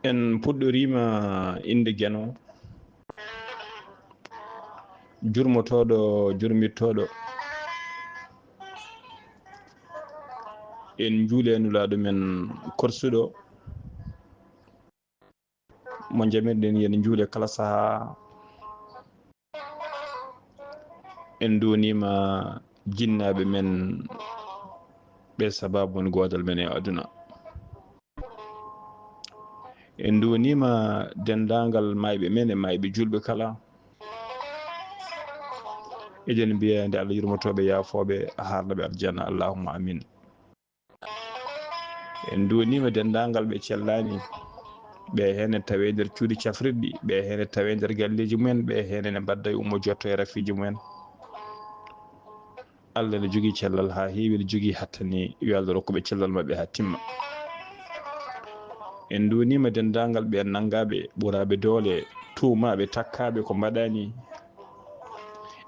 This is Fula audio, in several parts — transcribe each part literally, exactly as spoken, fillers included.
En puɗɗoriima innde Geno, jurmotooɗo, jurmittooɗo. En njuule Nulaaɗo men korsuɗo, mo njamirɗen yen njuule kala sahaa. En nduwaniima jinnaaɓe men ɓe, sabaabu woni goodal men e aduna. En nduwaniima denndaangal maayɓe men e maayɓe juulɓe kala. Eɗen mbiya nde Allah yurmotooɓe, yaafooɓe, haarnaɓe aljanna, allahumma amin. En nduwaniima denndaangal ɓe cellaani, ɓe heen ne tawee nder cuuɗi cafrirɗi, ɓe heen ne tawee nder galleeji mumen, ɓe heen ne mbadda e ummo jotto e rafiiji mumen. Allah ne jogii cellal haa heewi, ne jogii hattani, yo Allah rokku ɓe cellal maɓɓe haa timma. En nduwaniima denndaangal ɓe nanngaaɓe, ɓuraaɓe doole, tuumaaɓe, takkaaɓe ko mbaɗaani.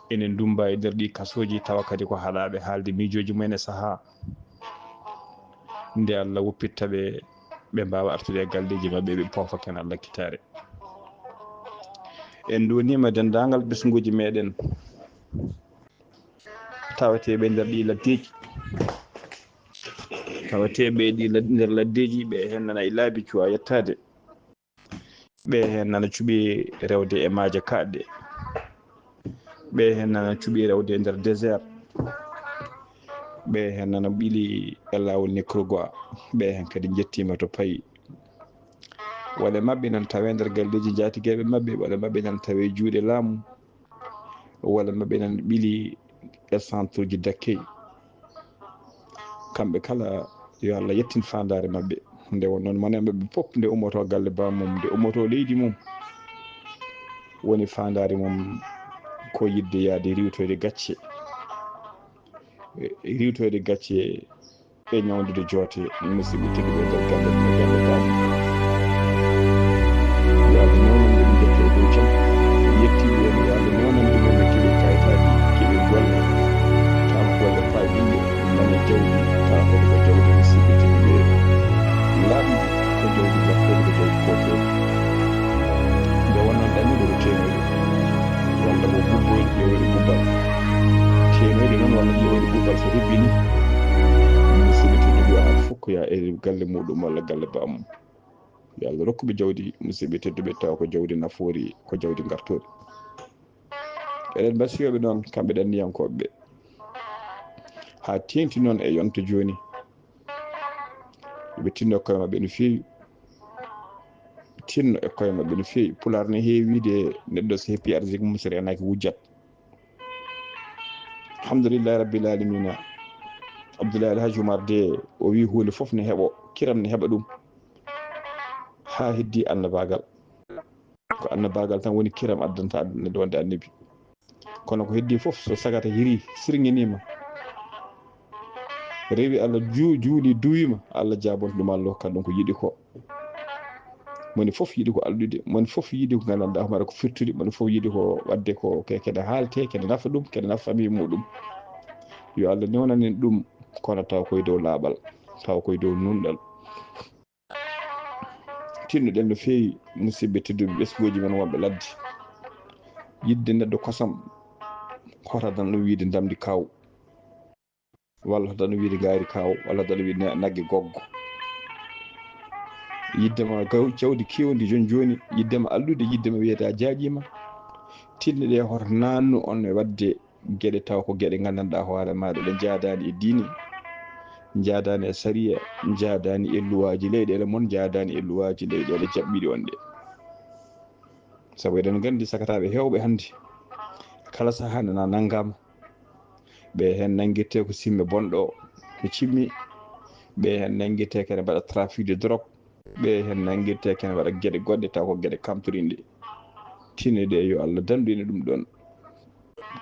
Enen ndummba e nder ɗi kasooji, tawa kadi ko haɗaaɓe haalde miijooji mumen e sahaa. Nde Allah woppitta ɓe, ɓe mbaawa artude e galleeji maɓɓe, ɓe poofa ken Allah kitaare. En nduwaniima denndaangal ɓesnguuji meɗen, tawateeɓe nder ɗi laddeeji, tawateeɓe ɗi lad-, nder laddeeji, ɓe heen nana e laabi cuwa yettaade. Ɓe heen nana cuɓi rewde e maaje kaaɗɗe. Ɓe heen nana cuɓi rewde e nder désert. Ɓe heen nana ɓili e laawol Nicaragua. Ɓe heen kadi njettiima to payi. Wole maɓɓe nana tawee nder galleeji njaatigeeɓe maɓɓe, wole maɓɓe nana tawee juuɗe laamu. Wole maɓɓe nana ɓili e centreji d'accueil. Kamɓe kala, yo Allah yettin faandaare maɓɓe. Nde won noon, mone maɓɓe pop, nde ummoto galle bammum, nde ummoto leydi mum, woni faandaare mum ko yiɗde yaade riiwtoyde gacce. Riiwtoyde gacce e ñawndude joote, musidɓe tedduɓe nder galle, nder galle bammum. Yo Allah newnan ɓe ɗum jotto e dow jam. Yettiiɓe ɓe, yo Allah newnan ɗum en keɓe kayitaaji, keɓe golle, tawa ko golle fayɗinɗe, nana jawdi, tawa kadi ko jawdi musidɓe tedduɓe laaɓndi, ko jawdi gartooɗi, ko jawdi kootooɗi. Nde wonno ɗannude ko teenoyde, walla ko bubboyde ƴeewoyde bubbal. Teenoyde noon walla ƴeewoyde bubbal so hebbini, musidɓe tedduɓe, aan fof ko yaa e galle muɗum walla galle bammum. Yo Allah rokku ɓe jawdi, musidɓe tedduɓe, tawa ko jawdi nafoori, ko jawdi gartooɗi. Eɗen mbasiyoo ɓe noon, kamɓe ɗanniyankooɓe ɓe, haa teeŋti noon e yonta jooni. Ɓe tinno e koye maɓɓe no feewi. Tinno e koye maɓɓe no feewi. Pulaar ne heewi wiide, neɗɗo so heppii arsiike mum, so reenaaki wujjat. Alhamdulillahi Rabbil Alamina. Abdullahi Alhaji Umar de, o wii huunde fof ne heɓo, kiram ne heɓa ɗum. Haa heddi annabaagal. Ko annabaagal tan woni kiram addanta neɗɗo wonde annabi. Kono ko heddi fof, so sagata hirii, sirŋiniima, rewi Allah, ju-, juuli, duwiima, Allah jaabonto ɗum, Allah hokkat ɗum ko yiɗi ko. Moni fof yiɗi ko alɗude, moni fof yiɗi ko nganndanɗaa hoore ko firtude, moni fof yiɗi ko waɗde ko ke-, kene haalte, kene nafa ɗum, kene nafa famille muɗum. Yo Allah newnan en ɗum, kono taw koye dow laaɓal, taw koye dow nunɗal. Tinnoɗen no feewi, musidɓe tedduɓe, ɓesnguuji men wonɓe ladde. Yiɗde neɗɗo kosam, hoto tan ɗum wiyde ndamndi kaaw, walla hoto tan ɗum wiyde ngaari kaaw, walla hoto tan ɗum wiyde na-, nagge goggo. Yiɗde ma gaw-, jawdi keewndi jooni jooni, yiɗde ma alɗude, yiɗde ma wiyde a jaaƴiima. Tinno ɗe hoto naannu on e waɗde geɗe taw ko geɗe nganndanɗaa hoore maaɗa, ɗe njaadaani e diine, njaadaani e sariya, njaadaani e luwaaji leyɗeele mon, njaadaani e luwaaji leyɗeele jaɓɓiiɗe on ɗe. Sabu eɗen nganndi sakataaɓe heewɓe hannde, kala sahaa nana nanngaama. Ɓe heen nanngirtee ko simme bonɗo o, ɓe cimmi. Ɓe heen nanngirtee kene mbaɗa trafic de drogue. Ɓe heen nanngirtee kene waɗa geɗe goɗɗe taw ko geɗe kamtorinɗe. Tinno ɗe, yo Allah dandu en e ɗum ɗoon.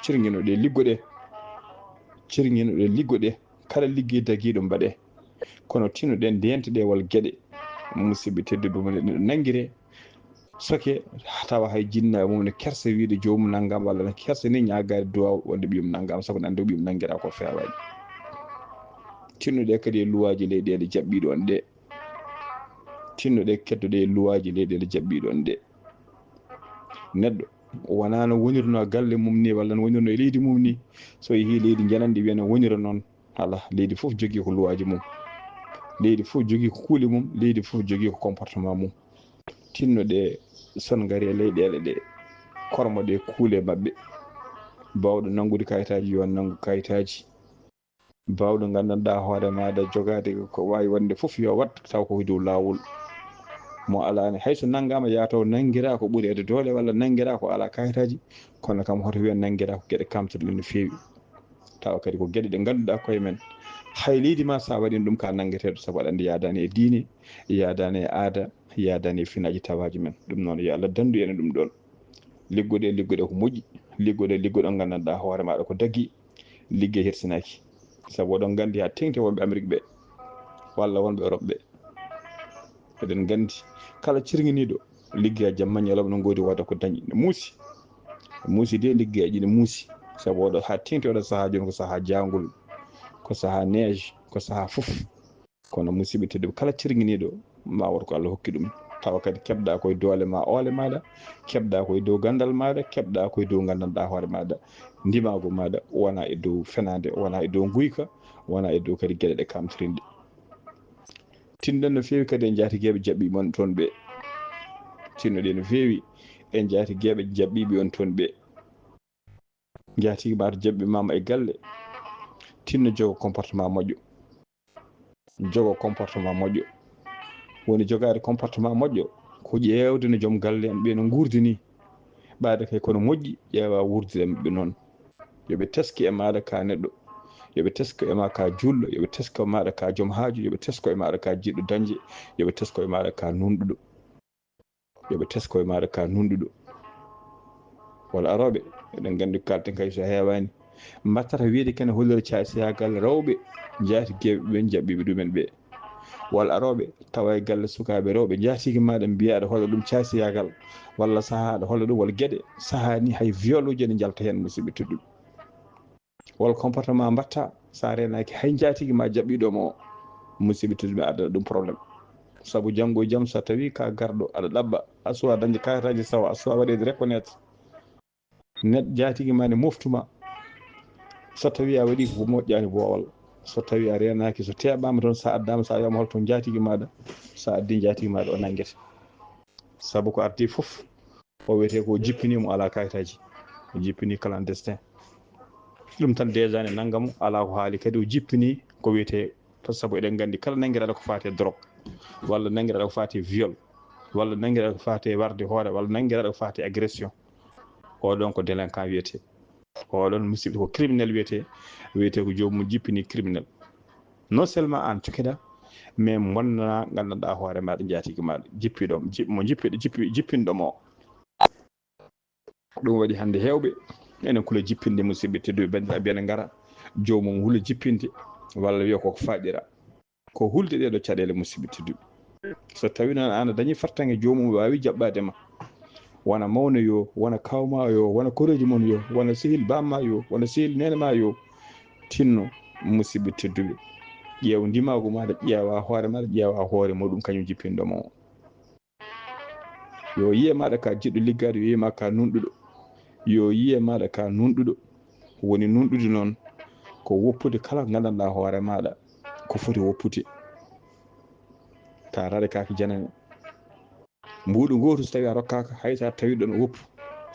Cirŋino ɗe, liggo ɗe. Cirŋino ɗe, liggo ɗe. Kala liggey dagiiɗo mbaɗee. Kono tinno ɗen ndeento ɗe wal geɗe. Musidɓe tedduɓe, mum ne ɗum nangire soke, tawa hay jinna mum ne kersa wiide joomum nanngam, walla ne kersa ni ñaagaade duwaaw wonde ɓiyum nanngam, sabu ne anndi ɓiyum nanngiraa ko feewaani. Tinnuɗe kadi e luwaaji leyɗeele jaɓɓiiɗo on ɗe. Tinnuɗe keddoɗe e luwaaji leyɗeele jaɓɓiiɗo on ɗe. Neɗɗo wonaa no wonirno galle mum ni, walla no wonirno e leydi mum ni. So yehii leydi njananndi, wiya no wonira noon. Alaa, leydi fof jogii ko luwaaji mum. Leydi fof jogii ko kuule mum. Leydi fof jogii ko comportement mum. Tinnoɗe son ngari e leyɗeele ɗe, kormoɗe kuule maɓɓe. Baawɗo nanngude kayitaaji, yo nanngu kayitaaji. Baawɗo nganndanɗaa hoore maaɗa jogaade ko waawi wonde fof, yo waɗ taw ko e dow laawol. Mo alaa ne, hay so nanngaama, yaa taw nanngiraa ko ɓureede doole, walla nanngiraa ko alaa kayitaaji, kono kam hoto wiya nanngiraa ko geɗe kamtuɗe no feewi. Tawa kadi ko geɗe ɗe ngannduɗaa koye men. Hay leydi ma, so a waɗiino ɗum, ka nanngeteeɗo, sabu aɗa anndi yaadaani e diine, yaadaani e aada, yaadaani e finaaji tawaaji men. Ɗum noon, yo Allah danndu en e ɗum ɗoon. Liggoɗe, liggoɗe ko moƴƴi, liggoɗe, liggoɗe nganndanɗaa hoore maaɗa ko daggi, liggey hersinaaki. Sabu oɗon nganndi haa teeŋti wonɓe Amérique ɓe, walla wonɓe Europe ɓe. Eɗen nganndi kala cirŋiniiɗo liggey jam ma ñalawma no ngoodi wooda ko dañi. Ne muusi. Muusi de liggeeji ne muusi. Sabu oɗo haa teeŋti oɗo sahaa jooni ko sahaa jaangol, ko sahaa neige, ko sahaa fof. Kono musidɓe tedduɓe, kala cirŋiniiɗo ma woto ko Allah hokki ɗum. Tawa kadi keɓɗaa ko e doole ma, oole maaɗa, keɓɗaa ko e dow ganndal maaɗa, keɓɗaa ko e dow nganndanɗaa hoore maaɗa. Ndimaagu maaɗa wona e dow fenaande, wona e dow nguyka, wona e dow kadi geɗe ɗe kamtirinɗe. Tinɗen no feewi kadi e njaatigeeɓe jaɓɓiiɓe on toon ɓe. Tinnoɗen no feewi e njaatigeeɓe jaɓɓiiɓe on toon ɓe. Njaatigi maaɗa jaɓɓiima e galle, tinno jogo comportement moƴƴo. Jogo comportement moƴƴo. Woni jogaade comportement moƴƴo, ko ƴeewde no joom galle en ɓe no nguurdi ni. Ɓaade kay kono moƴƴi, ƴeewa wuurdude maɓɓe noon. Yo ɓe tesko e maaɗa ka neɗɗo. Yo ɓe tesko e ma ka juulɗo. Yo ɓe tesko e maaɗa ka joom haaju. Yo ɓe tesko e maaɗa ka jiɗɗo dañde. Yo ɓe tesko e maaɗa ka nuunɗuɗo. Yo ɓe tesko e maaɗa ka nuunɗuɗo. Walla arooɓe, eɗen nganndi ko kaalten kay so heewaani. Mbattata wiide kene hollira caasiyaagal rewɓe njaatigeeɓe ɓen jaɓɓiiɓe ɗumen ɓe. Walla arooɓe tawa e galle sukaaɓe rewɓe njaatigi maaɗa mbiya aɗa holla ɗum caasiyaagal, walla sahaa aɗa holla ɗum, walla geɗe sahaa ni hay viol uji ene njalta heen, musidɓe tedduɓe. Walla comportement mbatta, so a reenaaki hay njaatigi ma jaɓɓiiɗo ma o, musidɓe tedduɓe, addana ɗum problème. Sabu janngo e jam so tawi ka garɗo aɗa ɗaɓɓa, a suwa dañde kayitaaji tawa, a suwa waɗeede reconnaître. Neɗɗo njaatigi ma ne moftuma. So tawi a waɗi ko moƴƴaani boowal, so tawi a reenaaki, so teeɓaama toon, so a addaama, so a wiyaama hol toon njaatigi maaɗa, so a addi njaatigi maaɗa o nanngete. Sabu ko arti fof, o wiyetee ko jippini mo alaa kayitaaji, o jippini clandestin. Ɗum tan déjà ne nannga mo, alaa ko haali kadi o jippini ko wiyetee, sabu eɗen nganndi kala nanngiraaɗo ko faati e drogue, walla nanngiraaɗo ko faati e viol, walla nanngiraaɗo ko faati e warde hoore, walla nanngiraaɗo ko faati e agression. Oɗon ko délinquant wiyetee. Oɗon musidɗo ko criminel wiyetee, wiyetee ko joomum jippini criminel. Non seulement aan cokeɗaa, mais bonnanaa nganndanɗaa hoore maaɗa, njaatigi maaɗa, jippiɗo, jip-, mo jippiɗo, jippi-, jippinɗo mo. Ɗum waɗi hannde heewɓe ene kula jippinde, musidɓe tedduɓe, banndiraaɓe, ene ngara joomum hula jippinde, walla wiya ko faaɗira. Ko hulde ɗee ɗoo caɗeele, musidɓe tedduɓe. So tawii noon aan a dañii fartaŋŋe, joomum waawi jaɓɓaade ma. Wona mawne yo, wona kaaw ma yo, wona korooji mon yo, wona sehil baam ma yo, wona sehil neene ma yo. Tinno, musidɓe tedduɓe. Ƴeew ndimaagu maaɗa, ƴeewa hoore maaɗa, ƴeewa hoore muɗum, kañum jippinɗo mo. Yo yiye maaɗa ka jiɗɗo liggaade, yo yiye ma ka nunɗuɗo. Yo yiye maaɗa ka nunɗuɗo. Woni nunɗude noon ko woppude kala nganndanɗaa hoore maaɗa ko foti woppude. Ka raade kaake janane. Mbuuɗu ngootu so tawii a rokkaaka, hay so a tawii ɗoon woppu.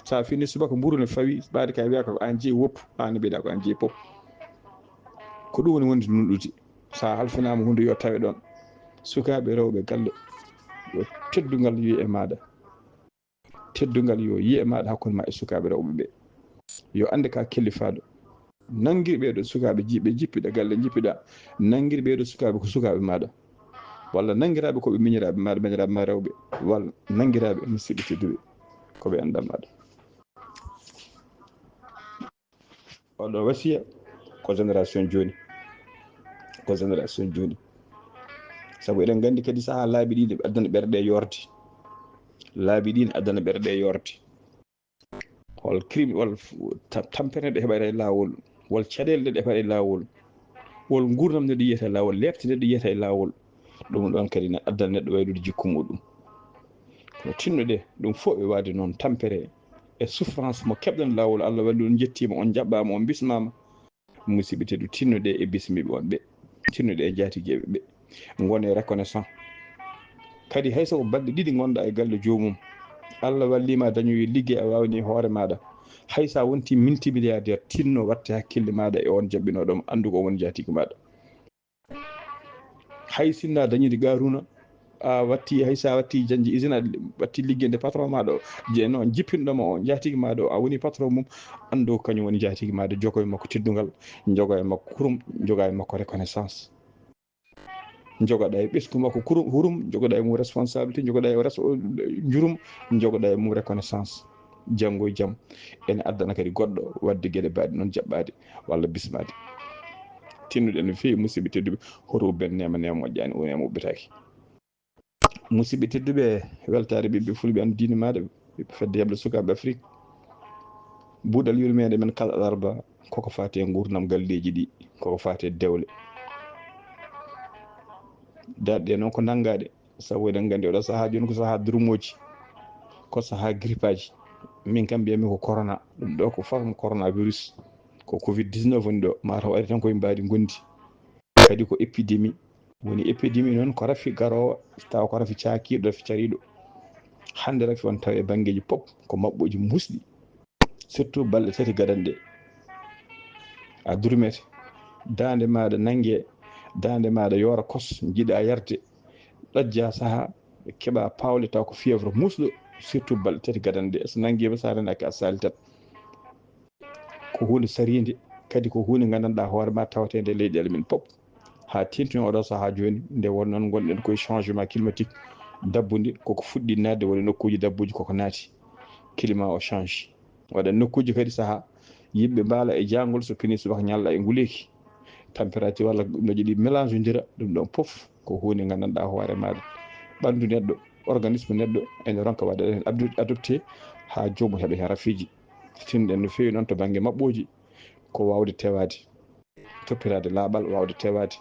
So a fini subaka mburu ne fawi, ɓaade ka wiyaka ko aan jeyi woppu, aan ne mbiɗa ko aan jeyi pop. Ko ɗum woni wonde nunɗude. So a halfinaama huunde yo tawe ɗoon. Sukaaɓe rewɓe galle, yo teddungal yo e maaɗa. Teddungal yo yiye maaɗa hakkunde ma e sukaaɓe rewɓe ɓe. Yo annde ka kellifaaɗo. Nanngir ɓee ɗoo sukaaɓe jiɓɓe jippiɗa galle jippiɗa. Nanngir ɓee ɗoo sukaaɓe ko sukaaɓe maaɗa. Walla nanngiraaɓe ko ɓe miñiraaɓe maaɗa, miñiraaɓe ma rewɓe. Walla nanngiraaɓe musidɓe tedduɓe ko ɓe anndaa maaɗa. Oɗo wasiya ko génération jooni. Ko génération jooni. Sabu eɗen nganndi kadi sahaa laabi ɗi ne addana ɓerɗe yoorde. Laabi ɗi ne addana ɓerɗe yoorde. Hol crime, hol tampere neɗɗo heɓata e laawol, hol caɗeele neɗɗo heɓata e laawol, hol nguurndam neɗɗo yiyata e laawol, leeɓte neɗɗo yiyata e laawol. Ɗum ɗoon kadi ne addana neɗɗo waylude jikku muɗum. Kono tinno ɗe ɗum fof ɓe waɗde noon tampere e souffrance mo keɓɗen laawol. Allah walli on, njettiima, on njaɓɓaama, on bismaama. Musidɓe teddu, tinno ɗe e bismiiɓe on ɓe, tinno ɗe e njaatigeeɓe ɓe. Ngone reconnaissant. Kadi hay so ko balɗe ɗiɗi ngonɗa e galle joomum, Allah walliima a dañoyi liggey, a waawni hoore maaɗa. Hay so a wonti multimilliardaire, tinno watte hakkille maaɗa e on jaɓɓinooɗoma, anndu ko woni njaatigi maaɗa. Hay sinno a dañidi Qaaruuna, a watti, hay so a watti jañde usine, a watti liggeyde patron maaɗo, je-, no jippinɗoma o, njaatigi maaɗo, a woni patron mum, anndu ko kañum woni njaatigi maaɗo, jogo e makko teddungal, jogo e makko kurum, jogo e makko reconnaissance. Jogoɗa e ɓesngu makko kurum, hurum, jogoɗa e mum responsabilité, jogoɗa e res-, o, njurum, jogoɗa e mum reconnaissance. Janngo e jam ene addana kadi goɗɗo waɗde geɗe baaɗe noon jaɓɓaade walla bismaade. Tinnuɗen no feewi, musidɓe tedduɓe, hoto ubben neema, neema moƴƴaani, o neema ubbitaaki. Musidɓe tedduɓe, weltaare ɓiɓɓe fulɓe, an diine maaɗa, ɓiɓɓe fedde heɓde sukaaɓe Afrik. Buuɗal yurmeende men kala alarba, koko faati e nguurndam galleeji ɗi, koko faati e dewle. Daaɗe ɗe noon ko nanngaaɗe, sabu eɗen nganndi oɗo sahaa jooni ko sahaa durmooji, ko sahaa grippaaji. Min kam mbiyatmi ko corona, ɗum ɗo ko façon coronavirus, ko covid dix-neuf woni ɗo, mataw ari tan koye mbaadi ngondi. Kadi ko épidémie. Woni épidémie noon ko rafi garoowo, tawa ko rafi caakiiɗo, rafi cariiɗo. Hannde rafi on tawa e banngeeji pop ko maɓɓooji muusɗi, surtout balɗe tati gadanɗe. A durmete, daande maaɗa nannge, daande maaɗa yoora kos, njiɗa yarde, ɗajja sahaa, keɓa paawle taw ko fièvre muusɗo, surtout balɗe tati gadanɗe. So nanngiima, so a renaaki, a salitat. Ko huunde sariinde, kadi ko huunde nganndanɗaa hoore ma, tawateende e leyɗeele men pop. Haa teeŋti oɗo sahaa jooni, nde wonnoo ngonɗen koye changement climatique, dabbude koko fuɗɗi naatde, woni nokkuuji dabbuji koko naati. Climat o change. Waɗa nokkuuji kadi sahaa, yimɓe mbaala e jaangol, so pinii subaka ñalla e nguleeki. Température walla no jiɗi mélange ndira, ɗum ɗon fof ko huunde nganndanɗaa hoore maaɗa. Ɓanndu neɗɗo, organisme neɗɗo, ene ronka waɗa heen addu-, adopté haa joomum heɓa heen rafiiji. Tinɗen no feewi noon to bannge maɓɓooji, ko waawde tewaade, toppiraade laaɓal, waawde tewaade,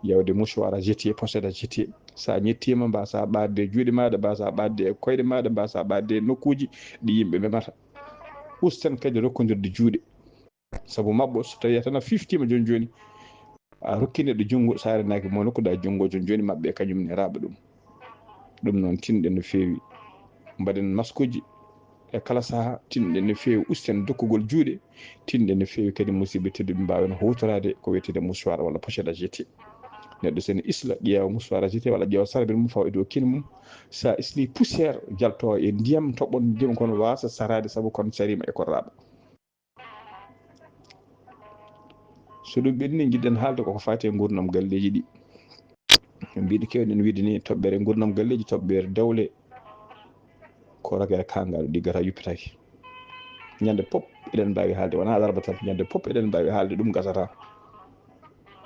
yawde mouchoir à jeter, pochette à jeter. So a ñettiima, mbaasa ɓaatde e juuɗe maaɗa, mbaasa ɓaatde e koyɗe maaɗa, mbaasa ɓaatde e nokkuuji ɗi yimɓe memata. Usten kadi rokkondirde juuɗe. Sabu maɓɓo, so tawii a tan a fiftiima jooni jooni, a rokki neɗɗo junngo, so a renaaki mo nokkuɗaa junngo jooni jooni, maɓɓe kañum ne raaɓa ɗum. Ɗum noon, tinɗen no feewi. Mbaɗen maskuuji e kala sahaa, tinɗen no feewi. Usten dokkugol juuɗe, tinɗen no feewi kadi, musidɓe tedduɓe, mbaawen huutoraade ko wiyetee mouchoir walla pochette à jeter. Neɗɗo so ene isla, ƴeewa mouchoir à jeter walla ƴeewa sarbet mum, fawa e dow kine mum. So a islii, poussière jalto e ndiyam, toɓɓon ndiyam, kono waasa saraade, sabu kon sariima e kon raaɓa. So ɗum ɓenni, njiɗɗen haalde koko faati e nguurndam galleeji ɗi. Mbiɗo keewɗen wiide ni, toɓɓere nguurndam galleeji, toɓɓere dewle, ko rogere kaangal ɗiggata yuppitaaki. Ñande pop eɗen mbaawi haalde, wonaa alarba tan, ñande pop eɗen mbaawi haalde, ɗum gasata.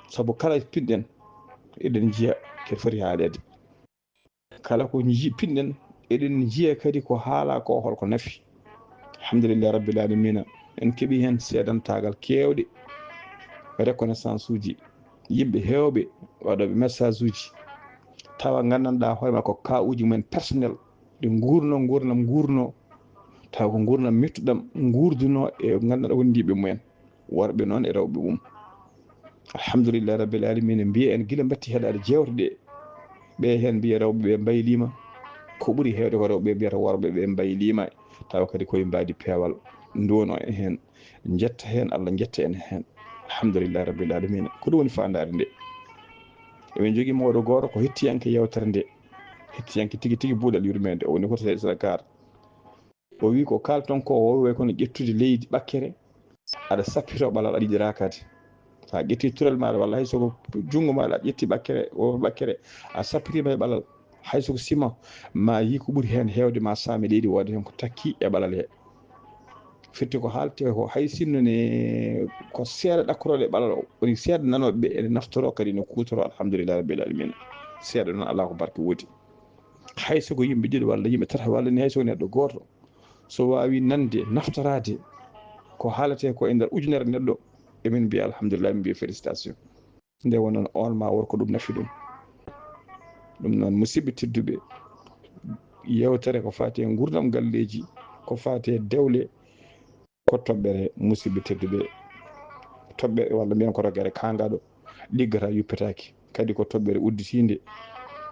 Sabu kala pinɗen, eɗen njiya ko foti haaleede. Kala ko nji-, pinɗen, eɗen njiya kadi ko haalaa ko, holko nafi. Alhamdulillahi rabbil alamina, en keɓii heen seedantaagal keewɗe, reconnaissance uji, yimɓe heewɓe waɗooɓe message uji, tawa nganndanɗaa hoore ma ko cas uji mumen personnel, ɗi nguurno, nguurndam nguurno, tawa ko nguurndam mettuɗam nguurduno e nganndanɗaa wondiiɓe mumen. Worɓe noon e rewɓe mum. Alhamdulillahi rabbil alamina, mbiya en gila mbatti heɗaade jeewte ɗe. Ɓe heen mbiya rewɓe ɓe mbayliima. Ko ɓuri heewde ko rewɓe ɓe mbiyata worɓe ɓe mbayliima. Tawa kadi koye mbaadi peewal. Nduwono en heen. Njetta heen, Allah njetta en heen. Alhamdulillahi rabbil alamina. Ko ɗum woni faandaare nde. Emin njogii mawɗo gooto ko hettiyanke yeewtere nde. Hettiyanke tigi tigi buuɗal yurmeende. O woni ko to Seydi Sadakar. O wi ko kaalton ko, o wi kono ƴettude leydi ɓakkere, aɗa sappito ɓalal, aɗa yiɗi raakaade. So a ƴetti turel maaɗa walla hay so ko junngo maaɗa, a ƴetti ɓakkere, o ɓakkere, a sappitiima e ɓalal, hay so ko sima, ma yi ko ɓuri heen heewde, ma saami leydi, wooda heen ko takki e ɓalal he. Firti ko haalte ko, hay sinno ne ko seeɗa ɗakkorooɗo e ɓalal o, woni seeɗa nanooɓe ɓe ene naftoroo kadi, ene kuutoroo, alhamdulillahi rabbil alamina. Seeɗa noon alaa ko barke woodi. Hay so ko yimɓe ɗiɗo walla yimɓe tata walla ni hay so ko neɗɗo gooto, so waawi nande, naftoraade ko haaletee ko e nder ujunere neɗɗo, emin mbiya alhamdulillah, min mbiya félicitation. Nde wonnoon on ma wor ko ɗum nafi ɗum. Ɗum noon, musidɓe tedduɓe, yeewtere ko faati e nguurndam galleeji, ko faati e dewle, ko toɓɓere, musidɓe tedduɓe. Toɓɓere, walla mbiyen ko rogere kaangaɗo, ɗiggata, yuppetaake. Kadi ko toɓɓere udditiinde,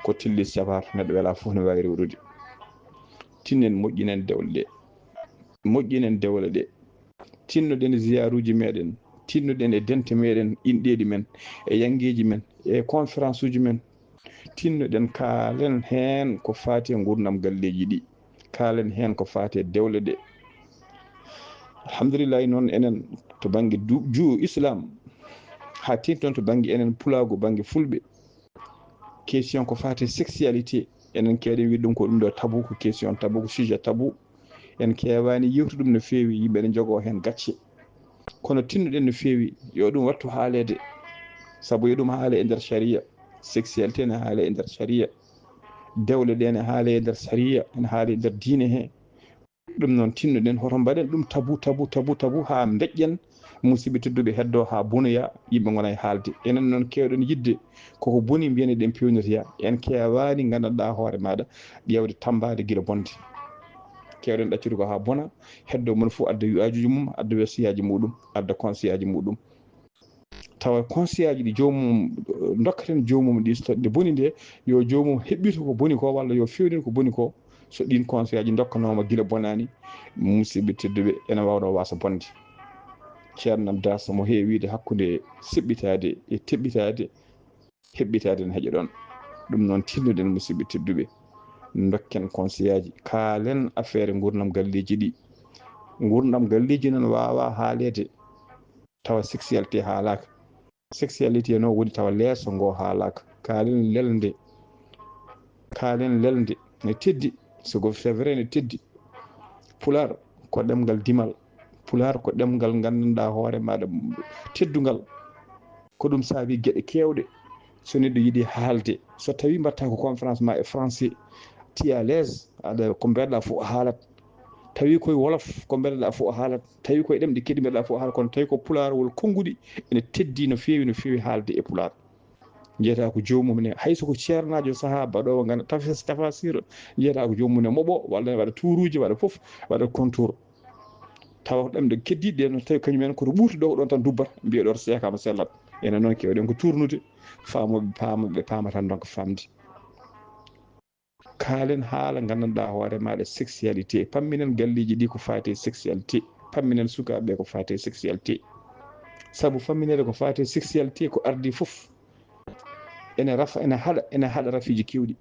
ko tillis cabar, neɗɗo wela fof ne waawi rewrude. Tinnen moƴƴinen dewle ɗe. Moƴƴinen dewle ɗe. Tinnoɗen ziyaaruuji meɗen, tinnoɗen e dente meɗen, inɗeeɗi men, e yanngeeji men, e conférence uji men. Tinnoɗen, kaalen heen ko faati e nguurndam galleeji ɗi. Kaalen heen ko faati e dewle ɗe. Alhamdulillahi noon, enen to bannge du-, ju-, Islam, haa teeŋti toon to bannge enen pulaagu, bannge fulɓe, question ko faati e sexualité, enen keewi wiide ɗum ko ɗum ɗo tabou, ko question tabou, ko sujet tabou. En keewaani yewtude ɗum no feewi, yimɓe ene njogoo heen gacce. Kono tinnoɗen no feewi, yo ɗum wattu haaleede, sabu yo ɗum haale e nder sariya. Sexualité ne haale e nder sariya. Dewle ɗe ne haale e nder sariya, ene haale e nder diine he. Ɗum noon, tinnoɗen hoto mbaɗen ɗum tabou, tabou, tabou, tabou, haa mbeƴƴen musidɓe tedduɓe heddoo haa bonoya, yimɓe ngona e haalde. Enen noon keewɗen yiɗde koko boni, mbiyen eɗen peewnitoya. En keewaani, nganndanɗaa hoore maaɗa, ƴeewde tammbaade gila bonde. Keewɗen ɗaccude ko haa bona, heddoo moni fof adda wi'aajuuji mum, adda wasiyaaji muɗum, adda konsiyaaji muɗum. Tawa konsiyaaji ɗi joomum, eh, ndokkaten joomum ɗi, so nde boni nde, yo joomum heɓɓito ko boni ko, walla yo feewnin ko boni ko. So ɗiin konsiyaaji ndokkanooma gila bonaani, musidɓe tedduɓe, ene waawno waasa bonde. Ceerno Nam Daas mo heewiide hakkunde seɓɓitaade e teɓɓitaade, heɓɓitaade ne heƴa ɗoon. Ɗum noon, tinnoɗen musidɓe tedduɓe, ndokken konsiyaaji, kaalen affaire nguurndam galleeji ɗi. Nguurndam galleeji noon waawaa haaleede tawa sexualité haalaaka. Sexualité noon woni tawa leeso ngo haalaaka. Kaalen lelnde. Kaalen lelnde. Ne teddi. So ko c'est vrai, ne teddi. Pulaar ko ɗemngal dimal. Pulaar ko ɗemngal nganndanɗaa hoore maaɗa teddungal. Ko ɗum saabi geɗe keewɗe. So neɗɗo yiɗi haalde, so tawii mbaɗtaa ko conférence ma e français, tu es à l'aise, aɗa, ko mbeɗa fof a haalat. Tawi koye wolof, ko mbeɗa fof a haalat. Tawi koye ɗemɗe kedi mbeɗa fof a haalat. Kono tawi ko pulaarwol konnguɗi, ene teddi no feewi, no feewi haalde e pulaar. Njiyata ko joomum ne, hay so ko ceernaajo sahaa baɗoowo ngana tafes-, tafasir, njiyata ko joomum ne moɓo, walla ne waɗa tuuruuji, waɗa fof, waɗa contour. Tawa ko ɗemɗe keddiiɗe ɗe, no tawi kañum en koto ɓuurti ɗo, ko ɗoon tan dubbata, mbiya ɗo to seekaama sellat. Enen noon keewɗen ko tuurnude, faamooɓe paama, ɓe paamata ndonka faamde. Kaalen haala nganndanɗaa hoore maaɗa sexualité. Pamminen galleeji ɗi ko faati e sexualité. Pamminen sukaaɓe ko faati e sexualité. Sabu famminere ko faati e sexualité ko ardii fof. Ene rafa, ene haɗa, ene haɗa rafiiji keewɗi.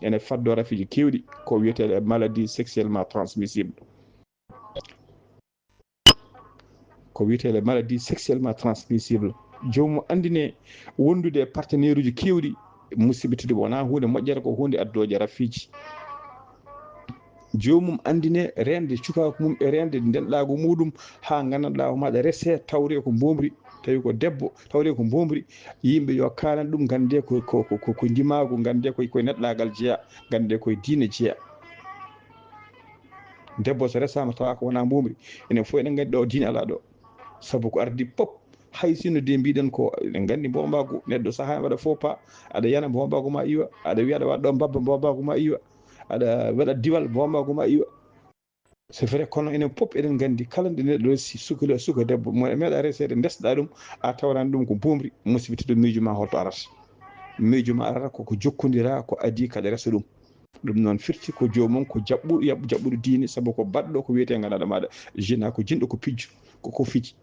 Ene faddoo rafiiji keewɗi. Ko wiyetee maladie sexuellement transmissible. Ko wiyetee les maladies sexuellement transmissibles. Joomum anndine wondude e partenaire uji keewɗi, musidɓe tedduɓe, wonaa huunde moƴƴere, ko huunde addooje rafiiji. Joomum anndine reende cukaaku mum e reende ndenɗaagu muɗum, haa nganndanɗaa o maɗa rese, tawre ko mboomri, tawi ko debbo, tawre ko mboomri. Yimɓe yo kaalan ɗum, nganndee ko, ko, ko, ko, ko ndimaagu, nganndee ko, ko neɗɗaagal jeyaa, nganndee ko e diine jeyaa. Debbo so resaama tawa ko wonaa mboomri, enen fof eɗen nganndi ɗo diine alaa ɗo. Sabu ko ardi pop, hay sinno de mbiɗen ko eɗen nganndi mbombaagu, neɗɗo sahaa ne waɗa faux pas, aɗa yana mbombaagu ma iwa, aɗa wiya aɗa waɗa ɗo mbabba mbombaagu ma iwa, aɗa waɗa diwal mbombaagu ma iwa. C'est vrai, kono enen pop eɗen nganndi kala nde neɗɗo resi suka, suka debbo, mo meeɗa reseede ndesɗa ɗum, a tawaran ɗum ko mboomri, musidɓe tedduɓe, miijo ma holto arata? Miijo ma arata koko jokkondira, ko adii kaɗa resa ɗum. Ɗum noon firti ko joomum ko jaɓɓu-, yaɓ-, jaɓɓuɗo diine, sabu ko baɗɗo ko wiyetee nganndanɗaa maaɗa zina, ko jinɗo, ko pijjo, ko, ko fiji.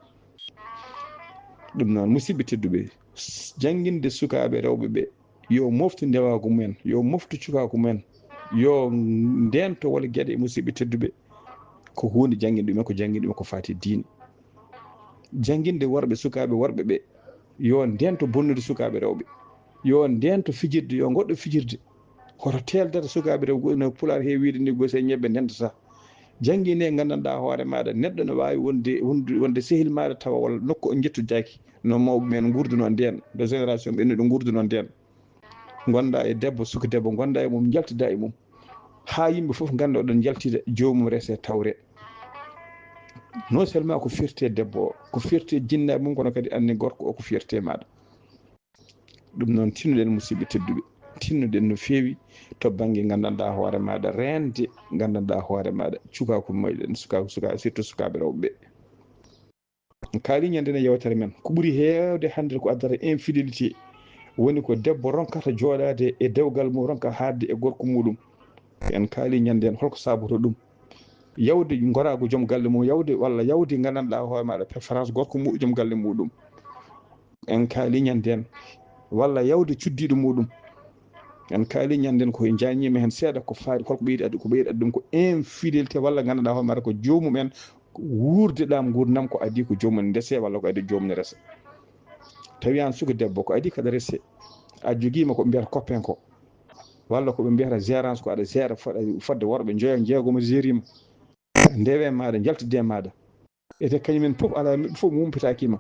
Ɗum noon, musidɓe tedduɓe, s-, jannginde sukaaɓe rewɓe ɓe, yo moftu ndewaagu mumen, yo moftu cukaaku mumen, yo ndeento wala geɗe, musidɓe tedduɓe, ko huunde jannginde ɗumen, ko jannginde ɗumen ko faati e diine. Jannginde worɓe, sukaaɓe worɓe ɓe, yo ndeento bonnude sukaaɓe rewɓe, yo ndeento fijirde, yo ngoɗɗo fijirde. Hoto teeldata sukaaɓe rewɓe, no Pulaar heewi wiyde ni, gose e ñebbe ndentata. Janngine, nganndanɗaa hoore maaɗa, neɗɗo ne waawi wonde, wonde, wonde sehil maaɗa tawa walla nokku o njettodaaki, no mawɓe men nguurduno ndeen, no génération ɓennuɗo nguurduno ndeen. Ngonɗa e debbo, suka debbo, ngonɗa e mum, njaltida e mum. Haa yimɓe fof ngannda oɗon njaltida, joomum rese tawre. Non seulement ko fierté debbo o, ko fierté jinnaaɓe mum, kono kadi anne gorko o ko fierté maaɗa. Ɗum noon, tinnoɗen, musidɓe tedduɓe, tinnoɗen no feewi to bannge nganndanɗaa hoore maaɗa, reende nganndanɗaa hoore maaɗa, cukaaku meɗen, suka-, suka-, surtout sukaaɓe rewɓe ɓe. En kaali ñande e yewtere men, ko ɓuri heewde hannde ko addata infidélité, woni ko debbo ronkata jooɗaade e dewgal mum, ronka haaɗde e gorko muɗum. En kaali ñande en, holko saabotoo ɗum? Yawde ngoraagu joom galle mum, yawde, walla yawde nganndanɗaa hoore maaɗa préférence gorko mu-, joom galle muɗum. En kaali ñande en, walla yawde cuddiiɗo muɗum. En kaali ñande en ko jañiima heen seeɗa, ko faari, holko ɓeydi addu, ko ɓeydi addu ɗum ko infidélité, walla nganndanɗaa hoore maaɗa ko joomum en, wuurde ɗam nguurndam ko adii ko joomum en ndese, walla ko adii joomum en resa. Tawi aan suka debbo, ko adii kaɗa rese, a jogiima ko ɓe mbiyata copain ko, walla ko ɓe mbiyata gérance ko, aɗa géra fo-, fodde worɓe njoyo, jeegom a gérima. Ndewe maaɗa, njaltide maaɗa. Ete kañum en fof alaa, neɗɗo fof mumpitaaki ma.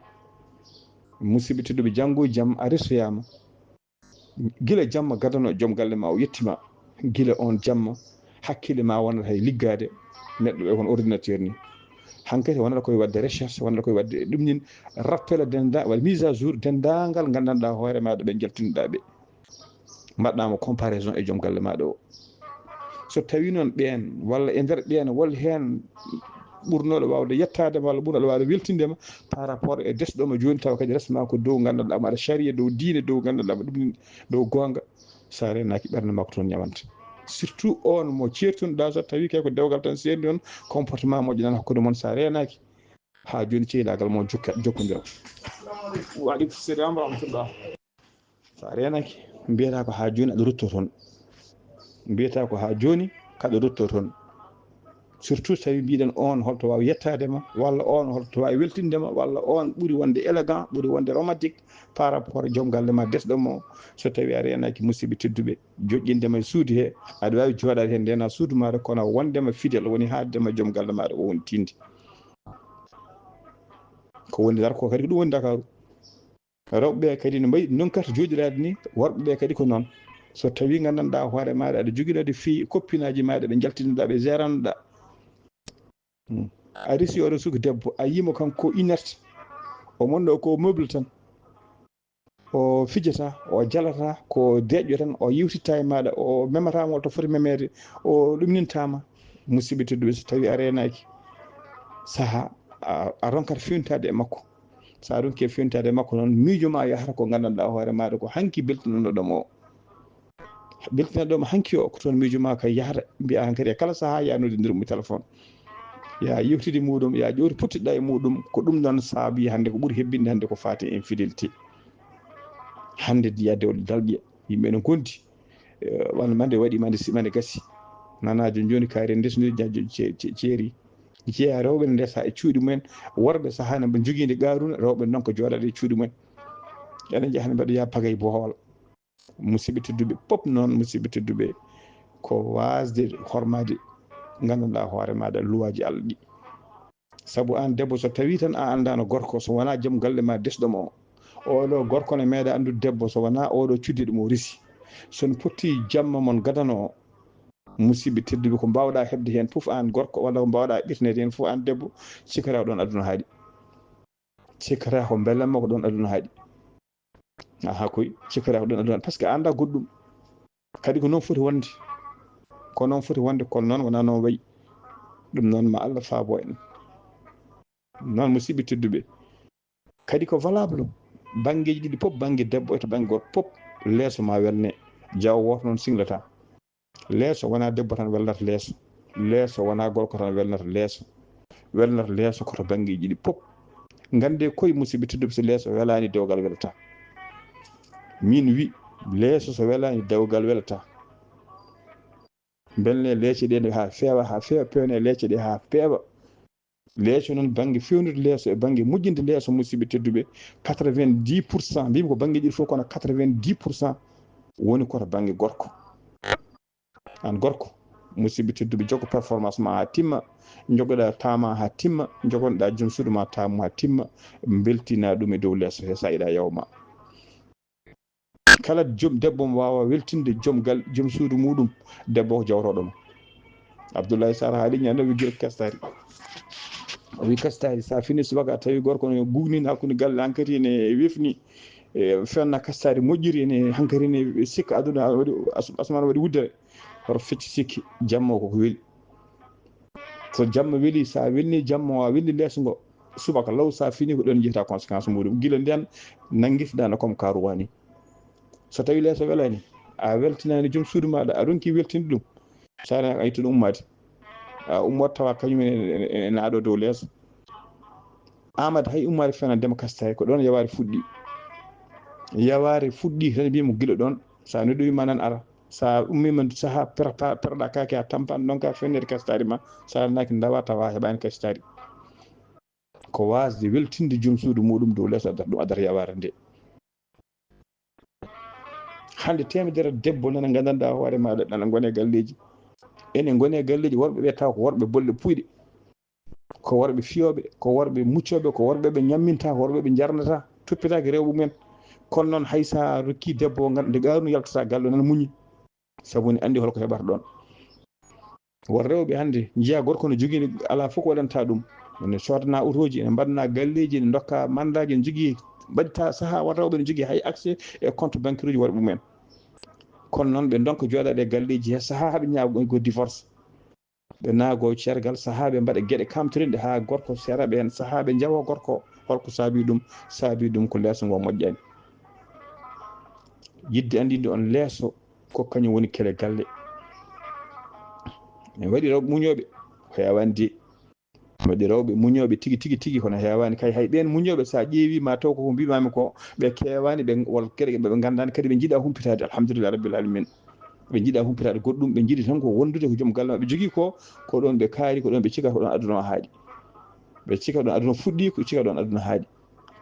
Musidɓe tedduɓe, janngo e jam a resoyaama. Gila jamma gadano joom galle ma o yettima. Gila on jamma hakkille ma wonata hay liggaade neɗɗo ɓe kono ordinateur ni. Hankadi wonata koye waɗde recherche, wonata koye waɗde ɗum nin rappel denda-, waɗa mise à jour denndaangal nganndanɗaa hoore maaɗa ɓe njaltinɗaa ɓe. Mbaɗɗaama comparaison e joom galle maaɗa o. So tawii noon ɓeen, walla e nder ɓeen, walla heen ɓurnooɗo waawde yettaade ma, walla ɓurnooɗo waawde weltinde ma par rapport e desɗo ma jooni, tawa kadi resmaa ko dow nganndanɗaa ma aɗa sariya, dow diine, dow nganndanɗaa ma ɗum, dow goonga, so a reenaaki ɓernde makko toon ñawanta. Surtout on mo ceertunoɗaa, so tawii kay ko dewgal tan seerndi on, comportement moƴƴo nan hakkunde mon, so a reenaaki, haa jooni ceylaagal mo jokka-, jokkondira. Wa aleykum salam wa rahmatullah. So a reenaaki, mbiyata ko haa jooni aɗa rutto toon. Mbiyata ko haa jooni kaɗa rutto toon. Surtout so tawii mbiɗen on holto waawi yettaade ma, walla on holto waawi weltinde ma, walla on ɓuri wonde élégant, ɓuri wonde romantique par rapport e joom galle ma desɗo mo. So tawii a reenaaki, musidɓe tedduɓe, joƴƴinde ma e suudu he, aɗa waawi jooɗaade heen ndeena suudu maaɗa, kono wondema fidèle woni haaɗde ma joom galle maaɗa o woni tinde. Ko woni Ndar ko kadi ko ɗum woni Ndakaaru. Rewɓe ɓe kadi no mbayi noon kadi jooɗiraade ni, worɓe ɓe kadi ko noon. So tawii nganndanɗaa hoore maaɗa aɗa jogii ɗaade fii koppinaaji maaɗa ɓe njaltinoɗaa, ɓe géranoɗaa. Hmm. A resi oɗo suka debbo, a yii mo kanko ko inerte. O monɗo ko meuble tan. O fijata, o jalata, ko deeƴƴo tan, o yewtitta e maaɗa, o memata mo to foti memeede, o ɗumninta ma. Musidɓe tedduɓe, so tawii a reenaaki sahaa, a, a ronkat fewntaade e makko. So a ronkii fewntaade e makko noon, miijo ma yahata ko nganndanɗaa hoore maaɗa ko hanki beltinanɗo ɗo mo o. Beltinanɗo mo hanki o, ko toon miijo ma kay yahata, mbiya hankadi e kala sahaa ya noddindir mo téléphone. Ya yewtidi muɗum, ya ƴooti pottiɗɗa e muɗum, ko ɗum noon saabi hannde ko ɓuri hebbinde hannde ko faati e infidélité. Hannde ndiya dewle dalɗiya, yimɓe no ngondi. Eh, wano mande waɗi, mande si-, mande gasi. Nana jooni jooni kaari en ndesnodi ja-, jo-, ce-, ce-, ceeri. Jeeya rewɓe ne ndesa e cuuɗi mumen, worɓe sahaa ne ɓe jogiinde Qaaruuna, rewɓe noon ko jooɗaade e cuuɗi mumen. Ene njaha ne mbaɗa ya pagay bohol. Musidɓe tedduɓe pop noon, musidɓe tedduɓe, ko waasde hormaade nganndanɗaa hoore maaɗa luwaaji Allah ɗi. Sabu aan debbo, so tawii tan a anndaano gorko, so wonaa joom galle ma desɗo mo o, oɗo gorko ne meeɗa anndude debbo, so wonaa oɗo cuddiɗo mo risi. So no potti jamma mon gadano o, musidɓe tedduɓe, ko mbaawɗaa heɓde heen fof aan gorko, walla ko mbaawɗaa ɓirneede heen fof aan debbo, cikkata ko ɗoon aduna haaɗi. Cikkata ko mbelamma ko ɗoon aduna haaɗi. Aha, koy, cikkata ko ɗoon aduna, parce que a anndaa goɗɗum. Kadi ko noon foti wonde. Ko noon foti wonde, kono noon wonaa noon wayi. Ɗum noon ma Allah faabo en. Noon, musidɓe tedduɓe, kadi ko valable banngeeji ɗiɗi pop, bannge debbo e to bannge gorko pop, leeso ma welne. Jaawo wooto noon singlata. Leeso wonaa debbo tan welnata leeso. Leeso wonaa gorko tan welnata leeso. Welnata leeso ko to banngeeji ɗiɗi pop. Nganndee koye, musidɓe tedduɓe, so leeso welaani, dewgal welataa. Min wi, leeso so welaani, dewgal welataa. Mbelne leece ɗe haa feewa, haa feewa, pewne leece ɗe haa feewa. Leeso noon, bannge feewnude leeso e bannge moƴƴinde leeso, musidɓe tedduɓe, quatre-vingt-dix pour cent, mbiymi ko bannge ɗiɗi fof, kono quatre-vingt-dix pour cent woni ko to bannge gorko. Aan gorko, musidɓe tedduɓe, jokko performance ma haa timma, njogoɗaa taama haa timma, njogonoɗaa joom suudu ma taamu haa timma, mbeltinaa ɗum e dow leeso he, so a yiɗaa yawma. Kala joom debbo mo waawa weltinde joom gal, joom suudu muɗum, debbo ko jawroɗo mo. Abdoulaye Sarr haali ñande wi gila kastari. O wi kastari, sa fini subaka a tawi gorko ne gugni hakkunde galle, hankati ne wefni, e, fenna kastari moƴƴiri ne, hankati ne sikka aduna waɗi, as-, asman waɗi wuddere. Hoto fecci sikki, jamma koko weli. So jamma weli, sa welni jamma, wa welni leeso ngo, subaka law sa fini ko ɗon jeyta conséquence muɗum. Gila nden nanngirtoɗa no comme karuwani. So tawi leeso welani, a weltinani joom suudu maɗa, a ronki weltinde ɗum. Sara a itti ɗum ummaade. A ummoto tawa kañum ene, ene, ene naaɗo dow leeso. Amadou hay ummaade fena ndema kastari, ko ɗon yawaare fuɗɗi. Yawaare fuɗɗi tan mbimo gila ɗon. Sa noddoyi ma nan ara. Sa ummima saha per-, pa-, perɗa kake a tampan ɗon ka fennede kastari ma. Sa naki ndawa tawa heɓani kastari. Ko wasde weltinde joom suudu muɗum dow leeso adata ɗum adata yawaare nde. Hande temedere debbo nana gandanɗa hoore maɗa nana gone galleji. Ene gone galleji worɓe ɓe taw ko worɓe bolle puyɗe. Ko worɓe fiyoɓe, ko worɓe muccoɓe, ko worɓe ɓe ñamminta, ko worɓe ɓe jarnata, toppitaki rewɓe mumen. Kono noon hay sa rokki debbo o ngal-, nde gaarnu yaltata galle o nana muñi. Sabu ne andi holko heɓata ɗon. Won rewɓe hannde njiya gorko no jogii, ala fof ko waɗanta ɗum. Ne soodana otoji, ne mbaɗana galleji, ne dokka mandaji, ne jogii, mbaɗta saha won rewɓe ne jogii hay accès e compte bancaire uji worɓe mumen. Kono noon ɓe ndonka jooɗaade e galleji he saha haɓe ñaago divorce. Ɓe naago cergal saha ɓe mbaɗa geɗe kamtorinɗe ha gorko sera ɓe hen saha ɓe njawa gorko. Holko saabi ɗum? Saabi ɗum ko leeso ngo moƴƴani. Yidde andinde on leeso ko kañum woni kele galle. Ne waɗi rewɓe muñooɓe, ko heewani de. Ne waɗi rewɓe muñooɓe tigi, tigi, tigi, kono heewani kay. Hay ɓeen muñooɓe, so a ƴeewi, ma taw ko ko mbimami ko, ɓe keewani, ɓe, wal kadi ɓe, ɓe ngandani, kadi ɓe njiɗa humpitaade, alhamdulillah rabbil alamin. Ɓe njiɗa humpitaade goɗɗum, ɓe njiɗi tan ko wondude ko joom galle maɓɓe jogii ko, ko ɗon ɓe kaari, ko ɗon ɓe cika, ko ɗon aduna o haaɗi. Ɓe cika ɗon aduna fuɗɗi, ko cika ɗon aduna haaɗi.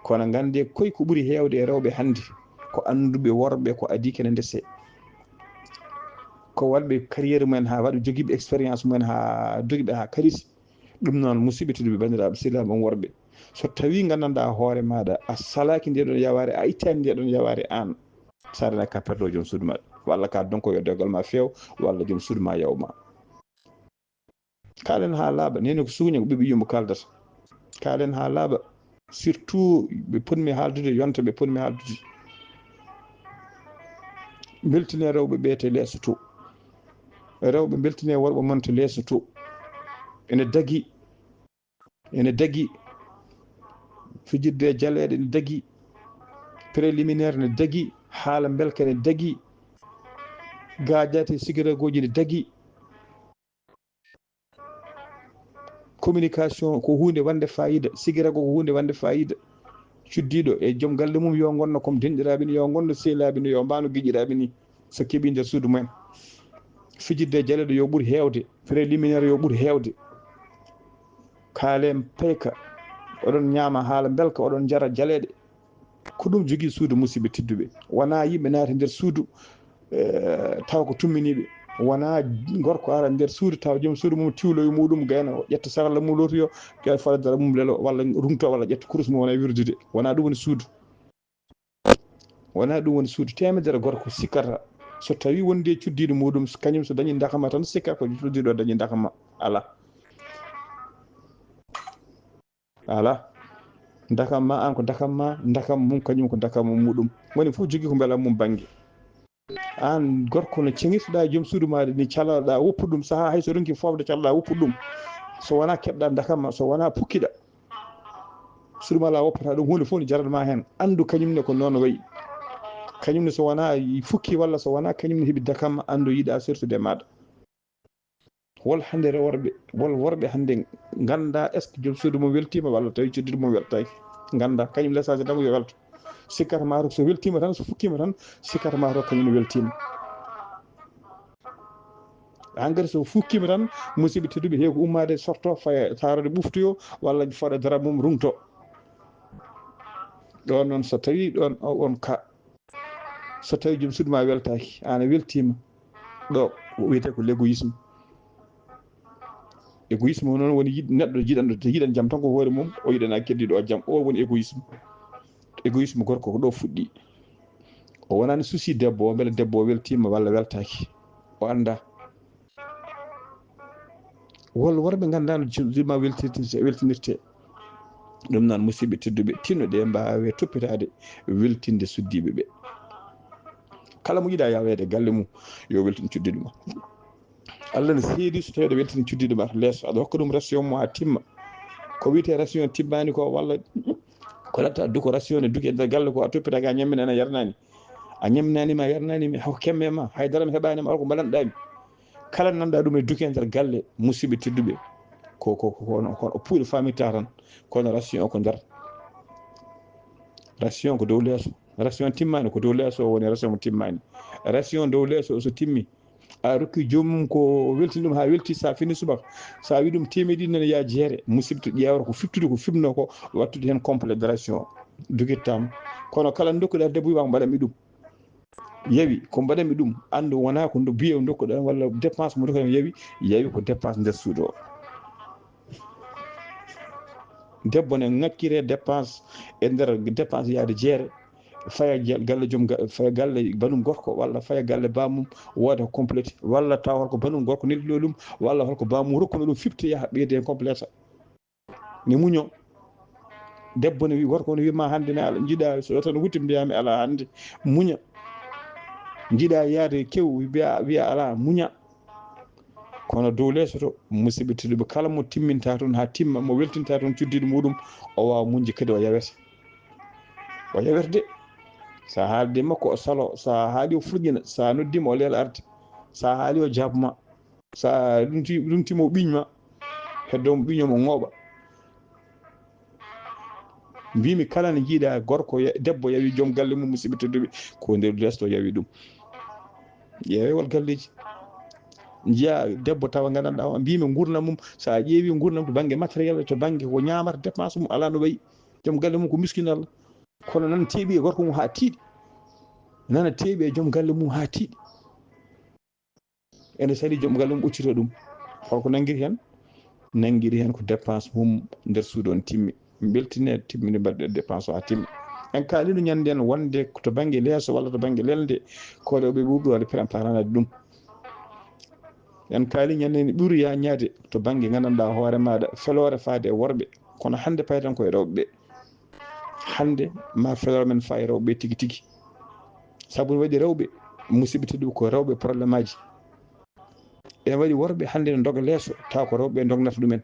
Kono ngande koy ko ɓuri heewde e rewɓe hannde, ko annduɓe worɓe, ko adii kene ndese. Ko waɗɓe carrière mumen haa waɗɓe jogiiɓe expérience mumen haa dogiɓe haa karisi. Ɗum noon, musidɓe tedduɓe, banndiraaɓe sehilaaɓe am worɓe, so tawii nganndanɗaa hoore maaɗa, a salaaki nde ɗon yawaare, a ittaani nde ɗon yawaare aan, saɗana ka perɗo joom suudu maaɗa, walla ka donko yo dogal ma feew, walla joom suudu ma yaw ma. Kaalen haa laaɓa, nene ko suuña ko ɓiɓɓe yumma kaaldata. Kaalen haa laaɓa, surtout ɓe potmi haaldude, yonta ɓe potmi haaldude. Mbeltine rewɓe ɓe to leeso to. Rewɓe mbeltine worɓe mon to leeso to. Ene dagi, ene dagi. Fijirde e jaleeɗe ene dagi. Préliminaire ene dagi. Haala mbelka ene dagi. Gaajate sigiragooji ene dagi. Communication ko huunde wande fayida, sigirago ko huunde wande fayida. Cuddiiɗo e joom galle mum yo ngonno comme denɗiraaɓe ni, yo ngonno sehilaaɓe ni, yo mbaano giƴiraaɓe ni, so keɓii nder suudu mumen. Fijirde e jaleeɗe yo ɓur heewde, préliminaire yo ɓur heewde. Kaalen payka, oɗon ñaama haala mbelka, oɗon njara jaleeɗe. Ko ɗum jogii suudu, musidɓe tedduɓe. Wonaa yimɓe naata nder suudu, eh, taw ko tumminiiɓe. Wonaa gorko ara nder suudu, taw joom suudu mum tiwlo e muɗum, gayna o ƴetta saralla mum, lootoyo, gayna fala dara mum lelo, walla rungto, walla ƴetta kurus mum, wona wirdude. Wonaa ɗum woni suudu. Wonaa ɗum woni suudu. Temedere gorko sikkata, so tawi wondi e cuddiiɗo muɗum, kañum so dañi ndakama tan sikka ko cuddiiɗo dañi ndakama. Ala. Ala. Ndakam ma, an ko ndakam ma, ndakam mum kañum ko ndakam mum muɗum. Woni fof jogii ko mbelam mum bannge. An gorko no ceŋirtoɗa e joom suudu maɗa ni, caloɗa woppu ɗum, saha hay so ronki fofde caloɗa woppu ɗum. So wona keɓɗa ndakam ma, so wona pukkiɗa. Suudu ma la woppata ɗum, huunde fof ne jarat ma hen. Anndu kañum ne ko noon wayi. Kañum ne so wona fukki walla so wona kañum ne heɓi ndakam ma, anndu yiɗa sertude e maɗa. Wol hannde reworɓe, wol worɓe hannde ngannda est-ce que joom suudu mum weltiima walla tawi cuddiiɗo mum weltaaki. Ngannda, kañum l'essentiel tan ko yo welto. Sikkata ma to so weltiima tan, so fukkiima tan, sikkata ma to kañum ne weltiima. Engrais so fukkiima tan, musidɓe tedduɓe, heewi ko ummaade, sorto, faya taarode ɓuftoyo, walla fooɗa dara mum rungto. Ɗon noon, so tawi ɗon o, on ka, so tawi joom suudu ma weltaaki, an a weltiima, ɗo wiyetee ko l'égoïsme. Égoïsme o noon woni yiɗ-, neɗɗo jiɗanɗo, yiɗan jam tan ko hoore mum, o yiɗana keddiiɗo o jam. O woni égoïsme. Égoïsme gorko ko ɗo fuɗɗi. O wonani souci debbo o, mbele debbo o weltima walla weltaki. O anda. Wol worɓe nganndaano jumma weltinirte. Ɗum noon, musidɓe tedduɓe, tinno ɗe mbaawe toppitaade weltinde suddiiɓe ɓe. Kala mo yiɗa yaweede galle mum, yo weltin cuddiiɗo mum. Allah ne seedi so tawii aɗa weltini cuddiiɗo ma to leeso, aɗa hokka ɗum ration mo haa timma. Ko wiyetee ration timmaani ko, walla ko latta duko ration ne duki e nder galle ko a toppita ga ñammina ena yarnani. A ñamminanima, a yarnanimi, hako kemme ma, haydara mi heɓanima, ala ko mbaɗanɗami. Kala nanɗa ɗum e duke nder galle, musidɓe tedduɓe, ko, ko, ko, kono, kono puuɗe famitta tan, kono ration o ko nder. Ration ko dow leeso. Ration timmani ko dow leeso o woni, ration mo timmani. Ration dow leeso o so timmi, a rokki joomum ko weltini ɗum ha welti, sa fini subaka, sa wi ɗum temeɗiɗi nana ya jeere, musidɓe to ƴeewata ko fiftude ko fimno ko, wattude hen complet de ration, dukittama. Kono kala dokkuɗa debbo wiwa ko mbaɗanmi ɗum. Yawi ko mbaɗanmi ɗum, andu wona ko ndo biye dokkuɗa walla dépense mo dokkuɗa yawi, yawi ko dépense nder suudu o. Debbo ne ŋakkire dépense e nder dépense yaade jeere, faya galle joom, faya galle banum gorko, walla faya galle bamum, wooda ko complète, walla tawa ko banum gorko nelduɗo ɗum, walla holko bamum rokkuno ɗum fifte yaha ɓeyde complète. Ne muño. Debbo ne wi gorko ne wima hande ne ala jiɗa so tan wutti mbiyami ala hande. Muña. Jiɗa yaade kew wiya, wiya ala, muña. Kono dow leeso to, musidɓe tedduɓe, kala mo timminta toon ha timma, mo weltinta toon cuddiɗo muɗum, o wawa muñde kadi o yawete. O yawete de. Sa haalde makko o salo, sa haali o furƴina, sa noddima o leela arde, sa haali o jaabma. Sa ɗumti, ɗumtima o ɓiñma, heddo mo ɓiño mo ŋooɓa. Mbimi kala ne jiiɗa gorko, debbo yawi joom galle mum, musidɓe tedduɓe, ko nder leeso yawi ɗum. Ƴeewewal galleji. Njiya debbo tawa gandanɗa o, mbimi gurdam mum, sa ƴeewi gurdam to bangge matériel, to bangge ko ñamata dépense mum ala no wayi. Joom galle mum ko miskinal. Kono nana teeɓi e gorko mum ha tiiɗi. Nana teeɓi e joom galle mum ha tiiɗi. Ene sali joom galle mum ɓoccito ɗum. Holko nanngiri heen? Nanngiri heen ko dépense mum nder suudu on timmi. Mbeltine timmini mbaɗɗe dépense o haa timmi. En kaalino ñande en wonde to bannge leeso walla to bannge lelnde, ko rewɓe ɓurɓe waɗde préparanaade ɗum. En kaali ñande en ɓuri yaññaade to bannge nganndanɗaa hoore maaɗa feloore faade e worɓe. Kono hannde payten ko e rewɓe ɓe. Hannde ma feloore men faa e rewɓe ɓe tigi tigi. Sabu ne waɗi rewɓe, musidɓe tedduɓe, ko rewɓe problème aji. Ene waɗi worɓe hannde ne ndoga leeso, tawa ko rewɓe ɓe ndognata ɗumen.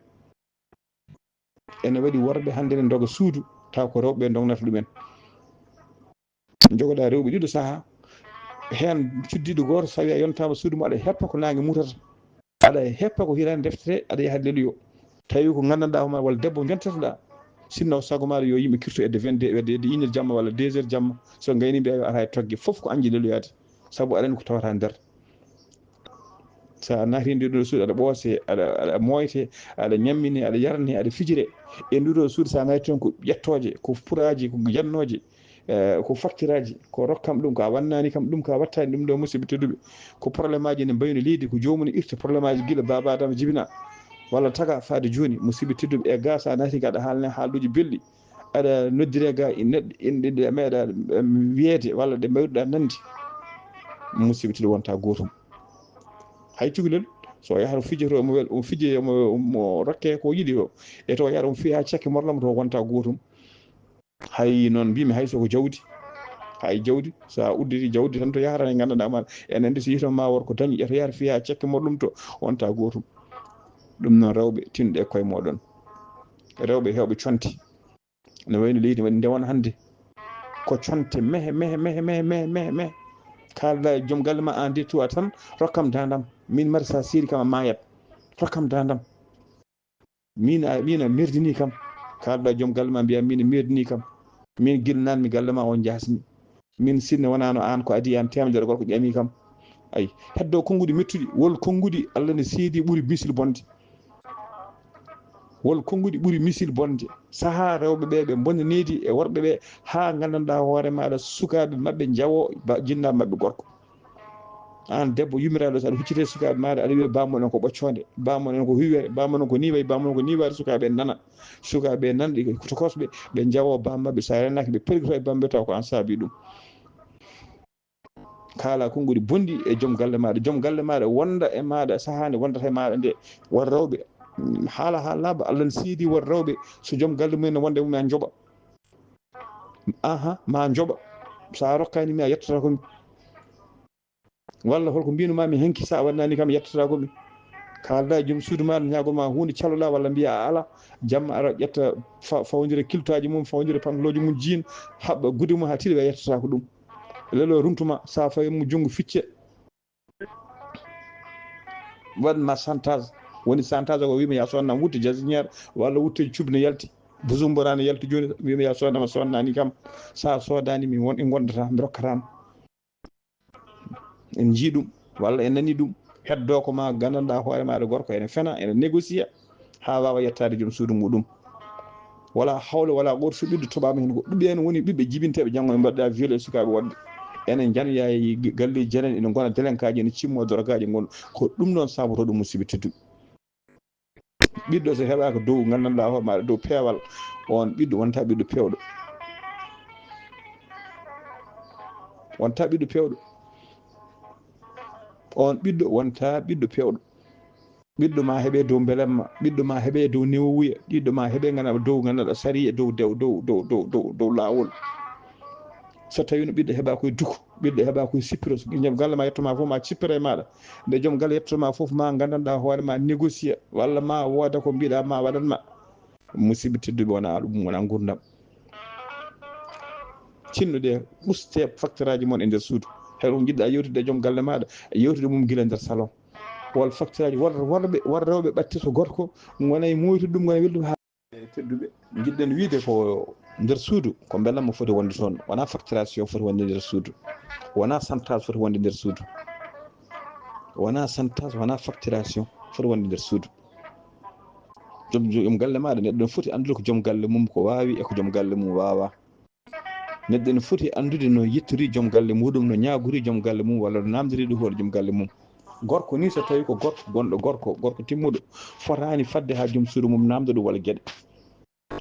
Ene waɗi worɓe hannde ne ndoga suudu, tawa ko rewɓe ɓe ndognata ɗumen. Njogoɗa rewɓe ɗiɗo saha, heen cuddiɗo gooto, so tawi a yontama suudu mo, aɗa heppa ko naange mutata. Aɗa heppa ko hirande deftere, aɗa yaha leluyo. Tawi ko nganndanɗaa hoore ma walla debbo jontirtoɗa, sinno sago maɗa yo yimɓe kirtu hedde vingt-deux, hedde, hedde une heure jamma walla deux heures jamma. So gayni mbiya yo ara e togge, fof ko añde leluyaade. Sabu aɗa anndi ko tawata nder. Sa naati nder ɗo suudu, aɗa ɓoose, aɗa, aɗa mooyte, aɗa ñammine, aɗa yarne, aɗa fijire. E ndu ɗo suudu, sa naati toon, ko ƴettooje, ko puraaji, ko jannooje, eh, ko facture aji, ko rokkam ɗum, ka wannani kam ɗum, ka wattani ɗum ɗo, musidɓe tedduɓe. Ko problème aji ne mbayno leydi, ko joomum ne irta problème aji gila Baaba Adama jibina, walla taga faade jooni, musidɓe tedduɓe. E ga sa naati ga, aɗa haalne haaluuji belɗi, aɗa noddire ga e neɗɗo, inɗe ɗe meeɗa, em, wiyeede, walla ɗe mbayruɗa nande, musidɓe tedduɓe, wonta gootum. Hay cukalel, so yahata fijoto, omo wel-, omo fije, omo, omo rokke ko yiɗi o. E to yahata omo fiya cakke morlam to, wonta gootum. Hay noon mbimi, hay soko jawdi, hay jawdi, sa udditi jawdi tan to yahata, ne nganndanɗaa ma, en anndi so yito ma worko dañi, ƴeto yahata fiya cakke morɗum to, wonta gootum. Ɗum noon rewɓe, tinɗe e koye moɗon. Rewɓe heewɓe conti. No wayno leydi waɗi nde won hannde. Ko conte mehe, mehe, mehe, mehe, mehe, mehe, mehe. Kaalda e joom galle ma, an de tuwa tan, rokkam dandam. Min mari sa seeri kam a mayat. Rokkam dandam. Min a, min a merdini kam. Kaalda e joom galle ma, mbiya min a merdini kam. Min gila nan mi galle ma on jasmi. Min sinno wonano an ko adi an temedere gorko ƴami kam. Ay, heddo konnguɗi mettuɗi, wol konnguɗi Allah ne seedi ɓuri misil bonde. Wol konnguɗi ɓuri misil bonde. Saha rewɓe ɓe, ɓe mbonna needi e worɓe ɓe, haa nganndanɗaa hoore maaɗa sukaaɓe maɓɓe njawo ba-, jinnaaɓe maɓɓe gorko. Aan debbo yummiraaɗo, so aɗa hucciti e sukaaɓe maaɗa, aɗa wiya baammon on ko ɓoccoonde, baammon on ko hiwere, baammon on ko ni wayi, baammon on ko ni wayi, sukaaɓe nana. Sukaaɓe nana ɗi ko tokosɓe, ɓe njawo baam maɓɓe, so a renaaki ɓe pelgito e baam maɓɓe taw ko aan saabi ɗum. Kaala konguɗi bonɗi e joom galle maaɗa. Joom galle maaɗa wonda e maaɗa sahaa nde wondata e maaɗa nde. Won rewɓe, mm, haala haa laaɓa, Allah ne seedi won rewɓe, so joom galle mum en wonda e mum en njoɓa. Aha, ma njoɓa. So a rokkaani mi, a yettata ko mi. Walla holko mbinu ma mi hanki, so a waɗnaani kam, yettata ko mi. Kaalda e joom suudu ma, ñaago ma huunde, caloɗa walla mbiya a ala. Jamma ara ƴetta fa-, fawndira kiltaaji mum, fawndira pantalooji mum, jiin, haɓɓa gude mum haa tiiɗa, ɓe yettata ko ɗum. Lelo runtuma, sa fawi mo junngo ficce. Waɗ ma chantage. Woni chantage ko wiima ya sonna wutte jasinière walla wutte cubne yalti. Bujumbura ne yalti jooni, wiima ya sonna ma sonnani kam. Sa sodani mi won e gondata, mi rokkatama. En jii ɗum, walla en nani ɗum. Heddo ko ma gandanɗa hoore maɗa gorko ene fena, ene négocier. Ha wawa yettade joom suudu muɗum. Wala hawle, wala goto so ɓiɗɗo toɓama hen. Ko ɓiɓɓe hen woni ɓiɓɓe jibinteɓe janngo ɓe mbaɗɗa violé e sukaɓe woɗɓe. Ene janoya e galle jenen, ene gona délinquant ji, ene cimmo drogaji ngon. Ko ɗum ɗon saboto ɗum, musidɓe tedduɓe. Ɓiɗɗo so heɓaka dow gandanɗa hoore maɗa dow peewal, on ɓiɗɗo wonta ɓiɗɗo pewɗo. Wonta ɓiɗɗo pewɗo. On ɓiɗɗo wonta ɓiɗɗo pewɗo. Ɓiɗɗo ma heɓe dow mbelemma, ɓiɗɗo ma heɓe dow newowuya, ɓiɗɗo ma heɓe ganduɗa dow ganduɗa sariya, dow, dow, dow, dow, dow, dow, dow lawol. So tawino ɓiɗɗo heɓa koye duko, ɓiɗɗo heɓa koye sippiro, so joom galle ma yettoma fof ma cippira e maɗa. Nde joom galle yettoma fof ma gandanɗa hoore ma négocier, walla ma wooda ko mbiɗa ma waɗan ma. Musidɓe tedduɓe, wona ɗum, wona gurdam. Tinnude, uste facture aji mon e nder suudu. Hay ko jiɗɗa yewtude e joom galle maɗa, yewtude mum gila nder salon. Wal facture aji, won, worɓe, won rewɓe ɓattirta gorko, gona e moytude ɗum, gona e welɗum ha. E tedduɓe, jiɗɗen wiide ko nder suudu, ko belamma foti wonde toon. Wona facturation foti wonde nder suudu. Wona chantage foti wonde nder suudu. Wona chantage, wona facturation foti wonde nder suudu. Joom, joom galle maɗa, neɗɗo ne foti anndude ko joom galle mum ko waawi e ko joom galle mum waawaa. Neɗɗo ne foti anndude no yettori joom galle muɗum, no ñaagori joom galle mum, walla no naamndori ɗum hoore joom galle mum. Gorko ni, so tawi ko gorko gonɗo, gorko, gorko timmuɗo, fotaani fadde haa joom suudu mum naamndo ɗum walla geɗe.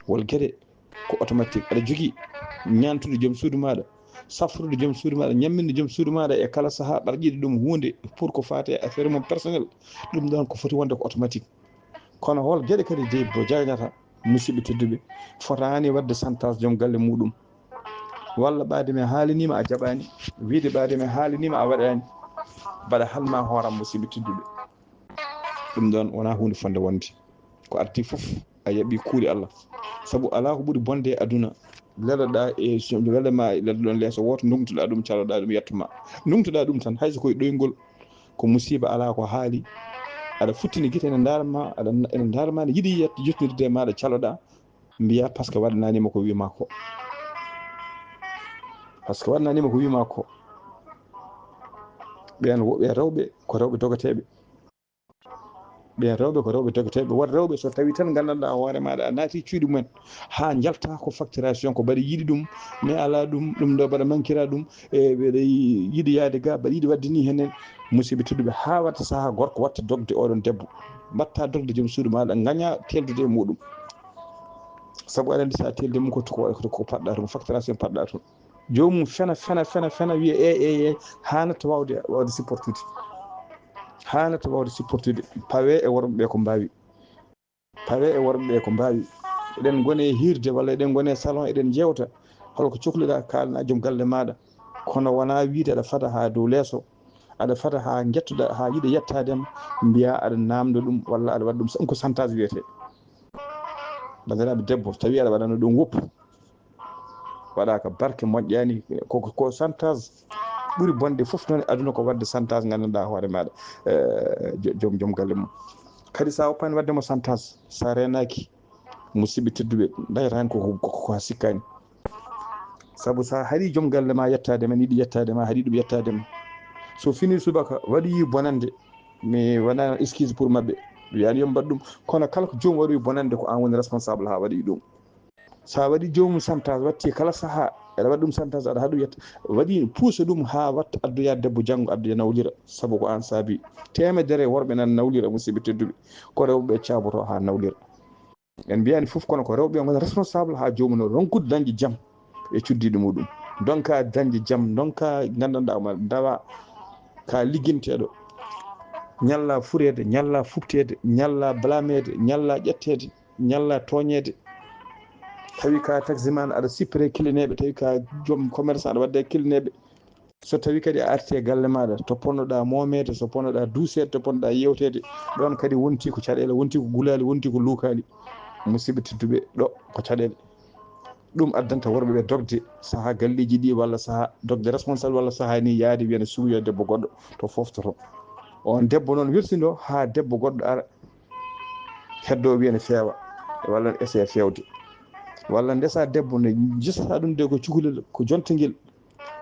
Walla geɗe ko automatique. Aɗa jogii ñaantude joom suudu maɗa, safrude joom suudu maɗa, ñamminde joom suudu maɗa e kala sahaa, ɓaɗa yiɗi ɗum huunde pour ko faati e affaire mum personnel. Ɗum ɗon ko foti wonde ko automatique. Kono hol geɗe kadi debbo jaynata, musidɓe tedduɓe, fotaani waɗde chantage joom galle muɗum? Walla ɓaade mi haalinima a jaɓani, wiide ɓaade mi haalinima a waɗani, mbaɗa halma hooram, musidɓe tedduɓe. Ɗum ɗon wona huunde fonde wonde. Ko arti fof a yaɓi kuuɗe Allah. Sabu alaa ko ɓuri bonde e aduna. Leloɗa e so-, lelema e lelɗon leeso wooto, ndogtuɗa ɗum, caloɗa ɗum, yettoma. Ndogtuɗa ɗum tan, hay so koye ɗoyngol, ko musiba alaa ko haali. Aɗa futtini gite, ene ndaarma, aɗa, ene ndaarma, ne yiɗi yett-, yettinirde e maɗa, caloɗa, mbiya par ce que waɗananima ko wima ko. Par ce que waɗananima ko wima ko. Ɓen wo-, ɓe rewɓe, ko rewɓe dogateɓe. Ɓen rewɓe ko rewɓe dogateɓe. Won rewɓe so tawi tan gandanɗa hoore maɗa a naati cuuɗi mumen ha jalta ko facturation ko mbaɗa yiɗi ɗum, mais ala ɗum, ɗum ɗo mbaɗa mankira ɗum, e ɓeɗa yiɗi yaade ga, mbaɗa yiɗi wadde ni henen. Musidɓe tedduɓe, ha watta saaha gorko watta dogde oɗon debbo, mbatta dogde joom suudu maɗa, gaña teldude e muɗum. Sabu aɗa andi sa teldi mum ko, ko, ko, ko paɗɗa toon, facturation paɗɗa toon. Joomum fena, fena, fena, fena, wiya e, e, e, hanata wawde, wawde supportude. Hanata wawde supportude. Pawe e worɓe ɓe ko mbawi. Pawe e worɓe ɓe ko mbawi. Eɗen gone e hirde walla eɗen gone e salon, eɗen jewta. Holko cohluɗa, kalna joom galle maɗa. Kono wona wiide aɗa fada ha dow leeso, aɗa fada ha jettuɗa, ha yiɗa yettadema, mbiya aɗa namda ɗum walla aɗa waɗa ɗum. Ɗum ko chantage wiyete. Bandiraɓe debbo, tawi aɗa waɗano ɗum woppu. Waɗaka barke, moƴƴani. Ko, ko, ko chantage ɓuri bonde fof noon e aduna, ko wadde chantage gandanɗa hoore maɗa, eh, jo-, joom, joom galle mum. Kadi sa woppani wadde mo chantage, sa renaki, musidɓe tedduɓe, dayata hen ko, ko, ko, ko ha sikkani. Sabu sa haɗi joom galle ma yettade ma, yiɗi yettade ma, haɗi ɗum yettade ma. So fini subaka, waɗi bonande, mi wona excuse pour maɓɓe. Mi wiyani yo mbaɗ ɗum. Kono kala ko joom waɗi bonande, ko an woni responsable ha waɗi ɗum. Sa waɗi joomum chantage, watti kala saha, aɗa waɗa ɗum chantage, aɗa haɗa ɗum yetta, waɗi puusa ɗum ha watta addoya debbo janngo, addoya nawlira, sabu ko an saabi. Temedere worɓe nan nawlira, musidɓe tedduɓe, ko rewɓe caboto ha nawlira. En mbiyani fof, kono ko rewɓe ngoni responsable ha joomum no ronkude dañde jam e cuddiɗo muɗum. Ndonka dañde jam, ndonka nganndanɗaa ma ndawa ka ligginteeɗo. Ñalla fureede, ñalla fuɓteede, ñalla blameede, ñalla ƴetteede, ñalla tooñeede. Tawi ka taximan aɗa sippire kilineeɓe, tawi ka joom commerçant aɗa waɗde kilineeɓe. So tawi kadi a arti e galle maaɗa, to ponnoɗaa moomeede, so ponnoɗaa duuseede, to ponnoɗaa yewteede, ɗoon kadi wonti ko caɗeele, wonti ko gulaali, wonti ko luukaali. Musidɓe tedduɓe, ɗo ko caɗeele. Ɗum addanta worɓe ɓe dogde sahaa galleeji ɗi, walla sahaa dogde responsable, walla sahaa ni yaade wiyana suuyo debbo goɗɗo to foftoto. On debbo noon welsindo haa debbo goɗɗo ara, heddo wiya ne feewa, walla ne essaye feewde, walla ndesa debbo ne jisata ɗum de ko cukalel, ko jontagel,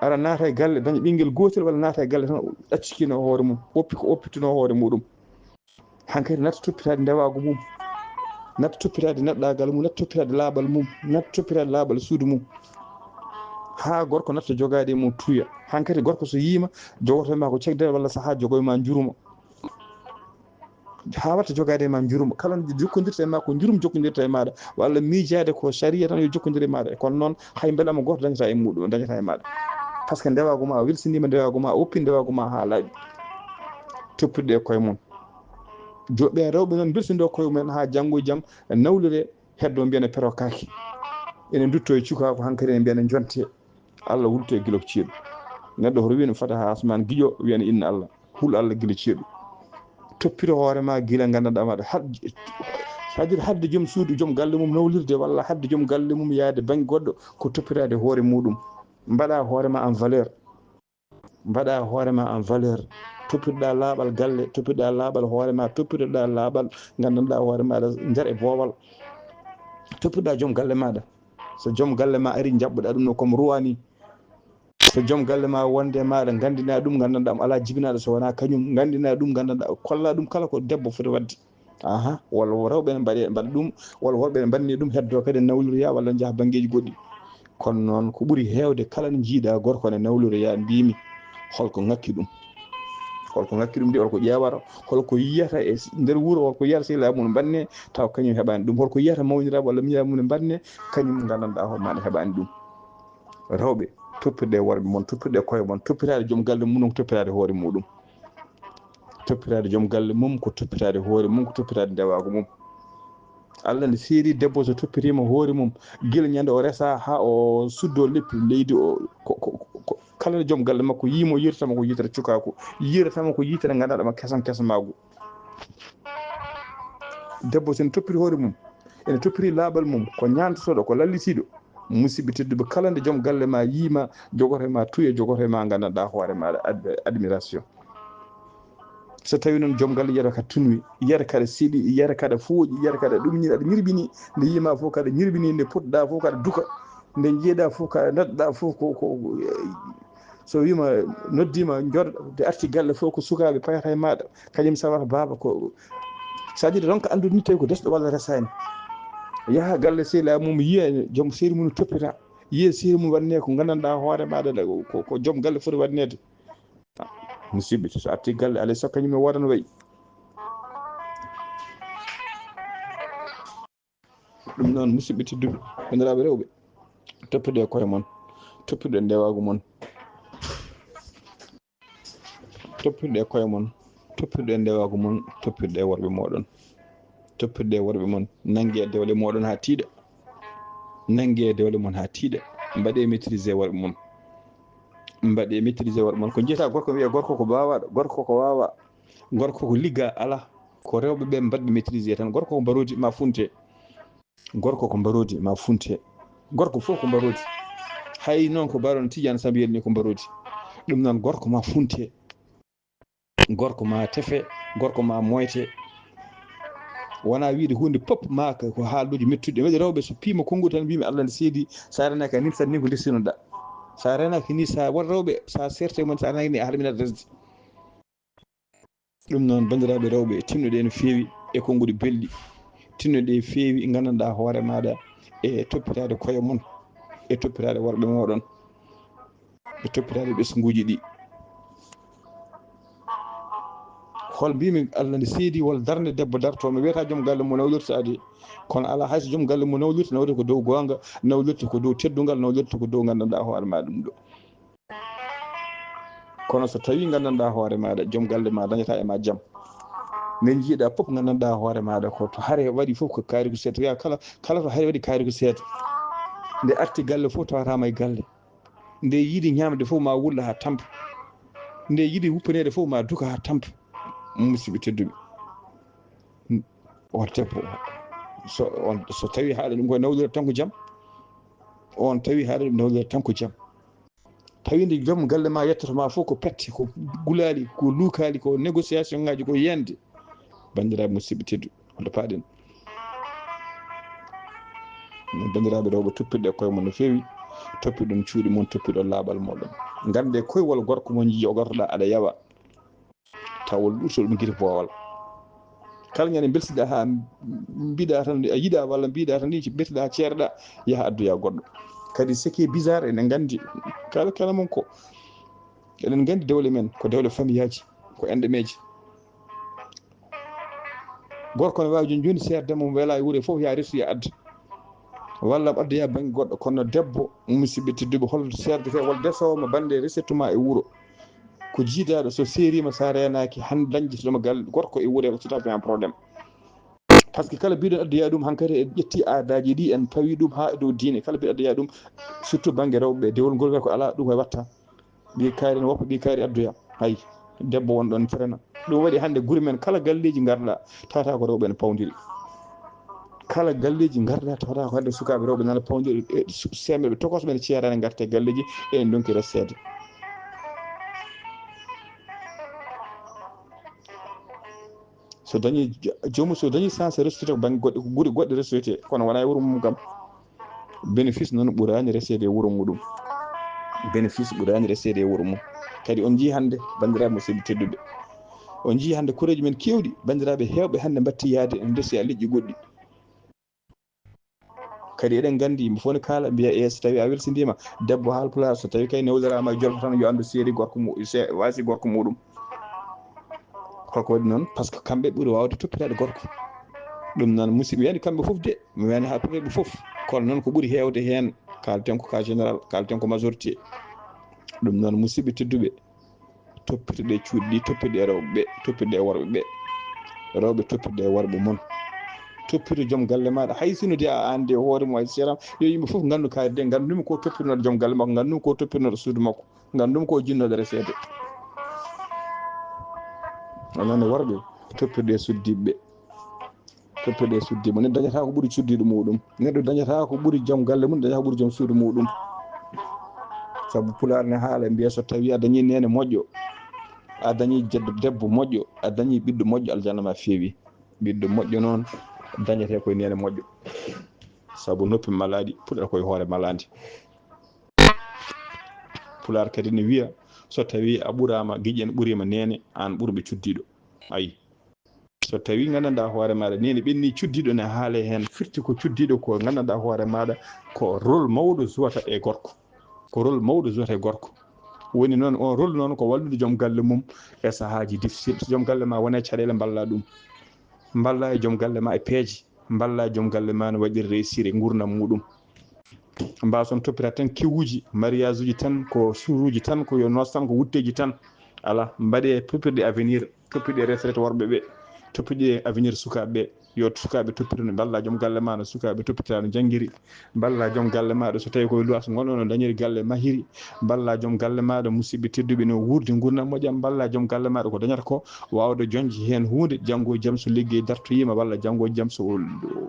ara naata e galle, daña ɓinngel gootel, walla naata e galle tan, ɗaccikino hoore mum, oppi ko oppitino hoore muɗum. Hankadi natta toppitaade ndewaagu mum, natta toppitaade neɗɗaagal mum, natta toppitaade laaɓal mum, natta toppitaade laaɓal suudu mum. Haa gorko natta jogaade e mum tuuya. Hankadi gorko so yiima, jogoto e ma ko cagdere walla sahaa jogo e ma njuruma. Haa watta jogaade e ma njuruma. Kala no jokkondirta e ma ko njurum jokkondirta e maaɗa. Walla miijaade ko sariya tan yo jokkondir e maaɗa. Kono noon, hay mbelamma gooto dañata e muɗum, dañata e maaɗa. Par ce que ndewaagu ma a welsindiima, ndewaagu ma a woppi, ndewaagu ma haa laaɓi. Toppirɗe e koye mum. Jo-, ɓe rewɓe noon mbelsindo koye mumen haa janngo e jam, nawlire heddo mbiya ne perokaaki. Ene ndutto e cukaaku hankadi ene mbiya ne jonte. Allah wulto e gilo ko ceeɗu. Neɗɗo hoto wiya no fata haa asmaan giƴo wiya ne inna Allah. Hul Allah gila ceeɗu. Toppito hoore ma gila nganndanɗaa maɗa. Had-, c'est-à-dire hadde joom suudu, joom galle mum nawlirde walla hadde joom galle mum yaade bannge goɗɗo ko toppitaade hoore muɗum. Mbaɗa hoore ma en valeur. Mbaɗa hoore ma en valeur. Toppitoɗaa laaɓal galle, toppitoɗaa laaɓal hoore ma, toppitoɗaa laaɓal nganndanɗaa hoore maɗa nder e boowal. Toppitoɗaa joom galle maɗa. So joom galle ma ari, njaɓɓoɗaa ɗum no comme roi ni. So joom galle ma wonde e maɗa, nganndina ɗum, nganndanɗaa mo alaa jibinaaɗo so wonaa kañum, nganndina ɗum, nganndanɗaa, kolla ɗum kala ko debbo foti waɗde. Aha, walla rewɓe ne mbaɗi, mbaɗa ɗum, walla worɓe ne mbaɗni ɗum, heddo kadi nawloriya walla njaha banngeeji goɗɗi. Kono noon, ko ɓuri heewde, kala no njiiɗa gorko ne nawloriya, mbimi, holko ŋakki ɗum? Holko ŋakki ɗum de, holko ƴeewata, holko yiyata e nder wuro, holko yiyata sehilaaɓe mum mbaɗne, taw kañum heɓaani ɗum, holko yiyata mawniraaɓe walla miñiraaɓe mum mbaɗne, kañum nganndanɗaa hoore maɗa heɓaani ɗum. Rewɓe, toppirɗe worɓe mon, toppirɗe koye mon, toppitaade joom galle mum, ko toppitaade hoore muɗum. Toppitaade joom galle mum ko toppitaade hoore mum, ko toppitaade ndewaagu mum. Allah ne seedi debbo so toppitiima hoore mum, gila ñande o resa haa o suddo leppi leydi o, ko, ko, ko, kala joom galle makko yiimo yiitatama ko yitere cukaaku, yiitatama ko yitere nganndanɗaa ma kesan kesamaagu. Debbo so ne toppiti hoore mum, ene toppiti laaɓal mum, ko ñaantotoɗo, ko lallitiiɗo, musidɓe tedduɓe, kala nde joom galle ma yiima, jogoto e ma tuya, jogoto e ma nganndanɗaa hoore maɗa ad-, admiration. So tawi noon joom galle yiyata ka tunwi, yiyata kaɗa seeɗi, yiyata kaɗa fooƴi, yiyata kaɗa ɗumñini, aɗa ñirɓini, nde yiima fof kaɗa ñirɓini, nde potɗa fof kaɗa duka, nde jeeɗa fof kaɗa nadɗa fof ko, ko, ko, so wiima noddiima jooɗo, nde arti galle fof ko sukaaɓe payata e maɗa, kañum sawata baaba ko, c'est-à-dire ronka anndude ni tawi ko desɗo walla resaani. Yaha galle sehilaaɓe mum yiya joom seeri mum toppita, yiya seeri mum waɗne ko nganndanɗaa hoore maɗa ko, ko joom galle foti waɗneede. Musidɓe, so arti galle, alay sago kañum e wooda no wayi. Ɗum noon, musidɓe tedduɓe, banndiraaɓe rewɓe, toppirɗe e koye mon, toppirɗe e ndewaagu mon, toppirɗe e koye mon, toppirɗe e ndewaagu mon, toppirɗe e worɓe mooɗon, toppirɗe e worɓe mon, nannge dewle mooɗon haa tiiɗa, nannge dewle mon haa tiiɗa, mbaɗe maîtriser worɓe mon, mbaɗe maîtriser worɓe mon. Ko njiyata gorko wiya gorko ko baawaaɗo, gorko ko waawaa, gorko ko ligga alaa, ko rewɓe ɓe mbaɗɓe maîtriser tan, gorko ko mbaroodi ma funte. Gorko ko mbaroodi ma funte. Gorko fof ko mbaroodi. Hay noon ko mbaroon Tijaan Samiyel ni ko mbaroodi. Ɗum noon gorko ma funte. Gorko ma tefe, gorko ma moyte. Wona wiide huunde pop ma ko, ko haaluuji mettuɗi. Waɗi rewɓe so piima konnguɗi tan mbimi Allah ne seedi, sa renaka nin tan ni ko ndesinoɗa. Sa renaka ni sa won rewɓe sa serte mon sa renaka ni a harminat resde. Ɗum noon, banndiraaɓe rewɓe, tinnoɗe no feewi e konnguɗi belɗi. Tinnoɗe feewi, nganndanɗaa hoore maaɗa e toppitaade koye mon, e toppitaade worɓe mooɗon, e toppitaade ɓesnguuji ɗi. Hol mbimi Allah ne seedi wol darnde debbo darto, mi wiyata joom galle mo nawlirta adi. Kono ala hay so joom galle mo nawlirta, nawlirta ko dow goonga, nawlirta ko dow teddungal, nawlirta ko dow nganndanɗaa hoore ma ɗum ɗo. Kono so tawi nganndanɗaa hoore maaɗa, joom galle ma dañata e ma jam. Nde njiiɗa fof nganndanɗaa hoore maaɗa ko to hare waɗi fof ko kaari ko seeɗa. Wiya kala, kala to hare waɗi kaari ko seeɗa. Nde arti galle fof tawatama e galle. Nde yiɗi ñamde fof ma wulla ha tampa. Nde yiɗi wuppaneede fof ma duka ha tampa. Musidɓe tedduɓe. On debbo, so, on, so tawi haala ɗum koye nawlira tan ko jam. On tawi haala ɗum nawlira tan ko jam. Tawi nde joom galle ma yettoto ma fof ko pette, ko gulaali, ko luukaali, ko négociation ngaji, ko yende. Banndiraaɓe musidɓe tedduɓe, holto paaɗen? Banndiraaɓe rewɓe, toppirɗe koye mon no feewi, toppiɗon cuuɗi mon, toppiɗon laaɓal moɗon. Ngannde koywol gorko mo jogortoɗa aɗa yawa. Tawol ɗuɗɗol ɗum giri boowal. Kala ñande mbelsiɗa ha mbiɗa tan a yiɗa walla mbiɗa tan ni mbelsiɗa ha ceerɗa, yaha addoya goɗɗo. Kadi ce qui est bizarre, eɗen nganndi kala kala mon ko eɗen nganndi dewle men ko dewle famiyaaji, ko enɗemeeji. Gorko ne waawi joni joni seerde mum wela e wuro fof ya resu ya adda. Walla addoya bannge goɗɗo, kono debbo, musidɓe tedduɓe, holto seerdete walla desowo ma bannde recette ma e wuro? Ko jiidaɗo, so seerima, sa reenaki, han dañde so ɗoma gal gorko e wuure, c'est tout à fait un problème. Par ce que kala mbiɗon addoya ɗum, hankadi en ƴetti aadaji ɗi, en pawi ɗum ha e dow diine. Kala mbiɗo addoya ɗum, surtout bannge rewɓe, dewol ngol ko ala ɗum e watta. Ɓii kaari ne woppa, ɓii kaari addoya. Hay, debbo won ɗon ferena. Ɗum waɗi hannde gure men kala galleji ngarɗa, tawata ko rewɓe ne pawdiri. Kala galleji ngarɗa, tawata ko hannde sukaaɓe rewɓe nana pawdiri, e su-, semɓe ɓe tokosɓe ne ceerani ngarte galleji, e en donki resede. So dañi jo-, joomum, so dañi chance resude ko bannge goɗɗe, ko gure goɗɗe resude, kono wona e wuro mum kam. Bénéfice noon ɓuraani reseede e wuro muɗum. Bénéfice ɓuraani reseede e wuro mum. Kadi on njii hannde, banndiraaɓe musidɓe tedduɓe, on njii hannde koreeji men keewɗi, banndiraaɓe heewɓe hannde mbatti yahde ene ndesoya leƴƴi goɗɗi. Kadi eɗen nganndi yimɓe fof ne kaala, mbiya, "E, so tawi a welsindiima, debbo Haalpulaar, so tawi kay newliraama e jolfo tan, yo anndu seeri gorko mu-, se-, waasi gorko muɗum." Holko waɗi noon? Par ce que kamɓe ɓuri waawde toppitaade gorko. Ɗum noon, musidɓe, mi wiyani kamɓe fof de, mi wiyani haa toreeɓe fof. Kono noon, ko ɓuri heewde heen, kaalten ko cas général, kaalten ko majorité. Ɗum noon, musidɓe tedduɓe, toppitoɗe cuuɗi ɗi, toppitoɗe rewɓe ɓe, toppitoɗe worɓe ɓe. Rewɓe, toppitoɗe worɓe mon. Toppito joom galle maaɗa, hay sino de a ande hoore mum, hay seeram, yo yimɓe fof ngandu kaari de, ngandumi ko toppitonoɗo joom galle makko, ngandumi ko toppitonoɗo suudu makko. Ngam ɗum ko jinnooɓe reseede. Onon worɓe, toppirɗe suddiiɓe. Toppirɗe suddiiɓe. Neɗɗo dañata ko ɓuri cuddiiɗo muɗum. Neɗɗo dañata ko ɓuri joom galle mum, dañata ko ɓuri joom suudu muɗum. Sabu Pulaar ne haala, mbiya, so tawi a dañi neene moƴƴo, a dañi jeddo debbo moƴƴo, a dañi ɓiɗɗo moƴƴo, aljanna ma feewi. Ɓiɗɗo moƴƴo noon dañete koye neene moƴƴo. Sabu noppi malaaɗi puɗata koye hoore malaandi. Pulaar kadi ne wiya, so tawi a ɓuraama giƴen, ɓuriima neene, aan ɓurɓe cuddiiɗo. Ayi. So tawi nganndanɗaa hoore maaɗa neene ɓenni, cuddiiɗo ne haale heen, firti ko cuddiiɗo ko nganndanɗaa hoore maaɗa ko rôle mawɗo jouata e gorko. Ko rôle mawɗo jouata e gorko. Woni noon, on rôle noon ko wallude joom galle mum e sahaaji difficile. So joom galle ma wone caɗeele, mballa ɗum. Mballa e joom galle ma e peeje. Mballa joom galle ma no waɗir réussir e nguurndam muɗum. Mbaason toppita tan kewuuji, mariage uji tan, ko suruuji tan, ko yo noos tan, ko wutteeji tan. Alaa, mbaɗee toppirɗe avenir, toppirɗe retraite worɓe ɓe, toppirɗe avenir sukaaɓe ɓe. Yo sukaaɓe toppito no mballa joom galle ma no sukaaɓe toppitira no janngiri. Mballa joom galle maaɗa so tawi koye luwaas ngonɗo no dañiri galle mahiri. Mballa joom galle maaɗa musidɓe tedduɓe no wuurdi nguurndam moƴƴam. Mballa joom galle maaɗa ko dañata ko waawde joñde heen huunde, janngo e jam so liggey dartoyiima walla janngo e jam so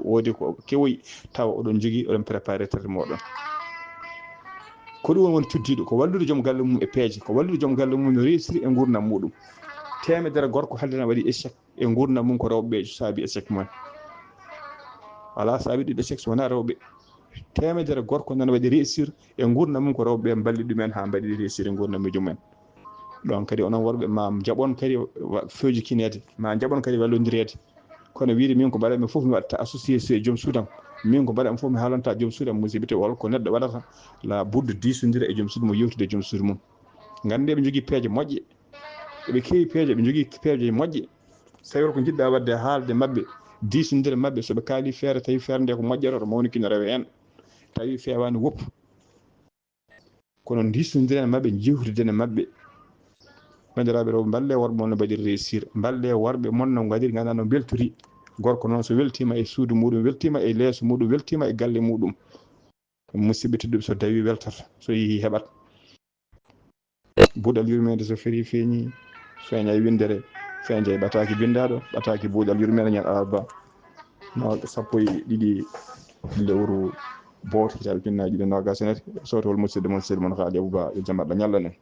woodi ko kewoyi, tawa oɗon njogii, oɗon préparé retraite mooɗon. Ko ɗum woni cuddiiɗo, ko wallude joom galle mum e peeje, ko wallude joom galle mum no réussir e nguurndam muɗum. Teemedere gorko hannde na waɗi échec e nguurndam mum, ko rewɓe ɓe saabi échec mumen. Alaa saabi ɗiɗo échec so wonaa rewɓe. Teemedere gorko nana waɗi réussir e nguurndam mum, ko rewɓe ɓe mballi ɗumen haa mbaɗi réussir e nguurndam miijo mumen. Ɗon kadi onon worɓe ma njaɓon kadi wa-, fewjikineede, ma njaɓon kadi wallondireede. Kono wiide min ko mbaɗanmi fof mi waɗta association e joom suudam. Min ko mbaɗanmi fof mi haalanta joom suudam, musidɓe, te wol ko neɗɗo waɗata la budde diisondira e joom suudu mum, yewtude e joom suudu mum. Ngannde ɓe njogii peeje moƴƴe. Eɓe keewi peeje, ɓe njogii peeje moƴƴe. Sawir ko njiɗɗa wadde haalde maɓɓe, diisondire maɓɓe, so ɓe kaali feere, tawi feere nde ko moƴƴere, oɗo mawnikina rewe heen, tawi feewaani woppu. Kono diisondiren e maɓɓe, jewtiden e maɓɓe. Banndiraaɓe rewɓe, mballe worɓe mon no mbaɗiri réussir, mballe worɓe mon no mbaɗiri, nganndaa no mbeltori. Gorko noon, so weltiima e suudu muɗum, weltiima e leeso muɗum, weltiima e galle muɗum, musidɓe tedduɓe, so dawi weltat, so yehi heɓat. Buuɗal yurmeende so feri feeñi, feeña e winndere, feeña e ɓataaki binndaaɗo, ɓataaki buuɗal yurmeende ñal alarba, no sappo e ɗiɗi lewru booto, hitaaɓe ujunnaaji ɗiɗi e noogaas e nati, sowtowol musidɗo mon, sehil mon Haali Abuba, yo jam Allah ñallan en.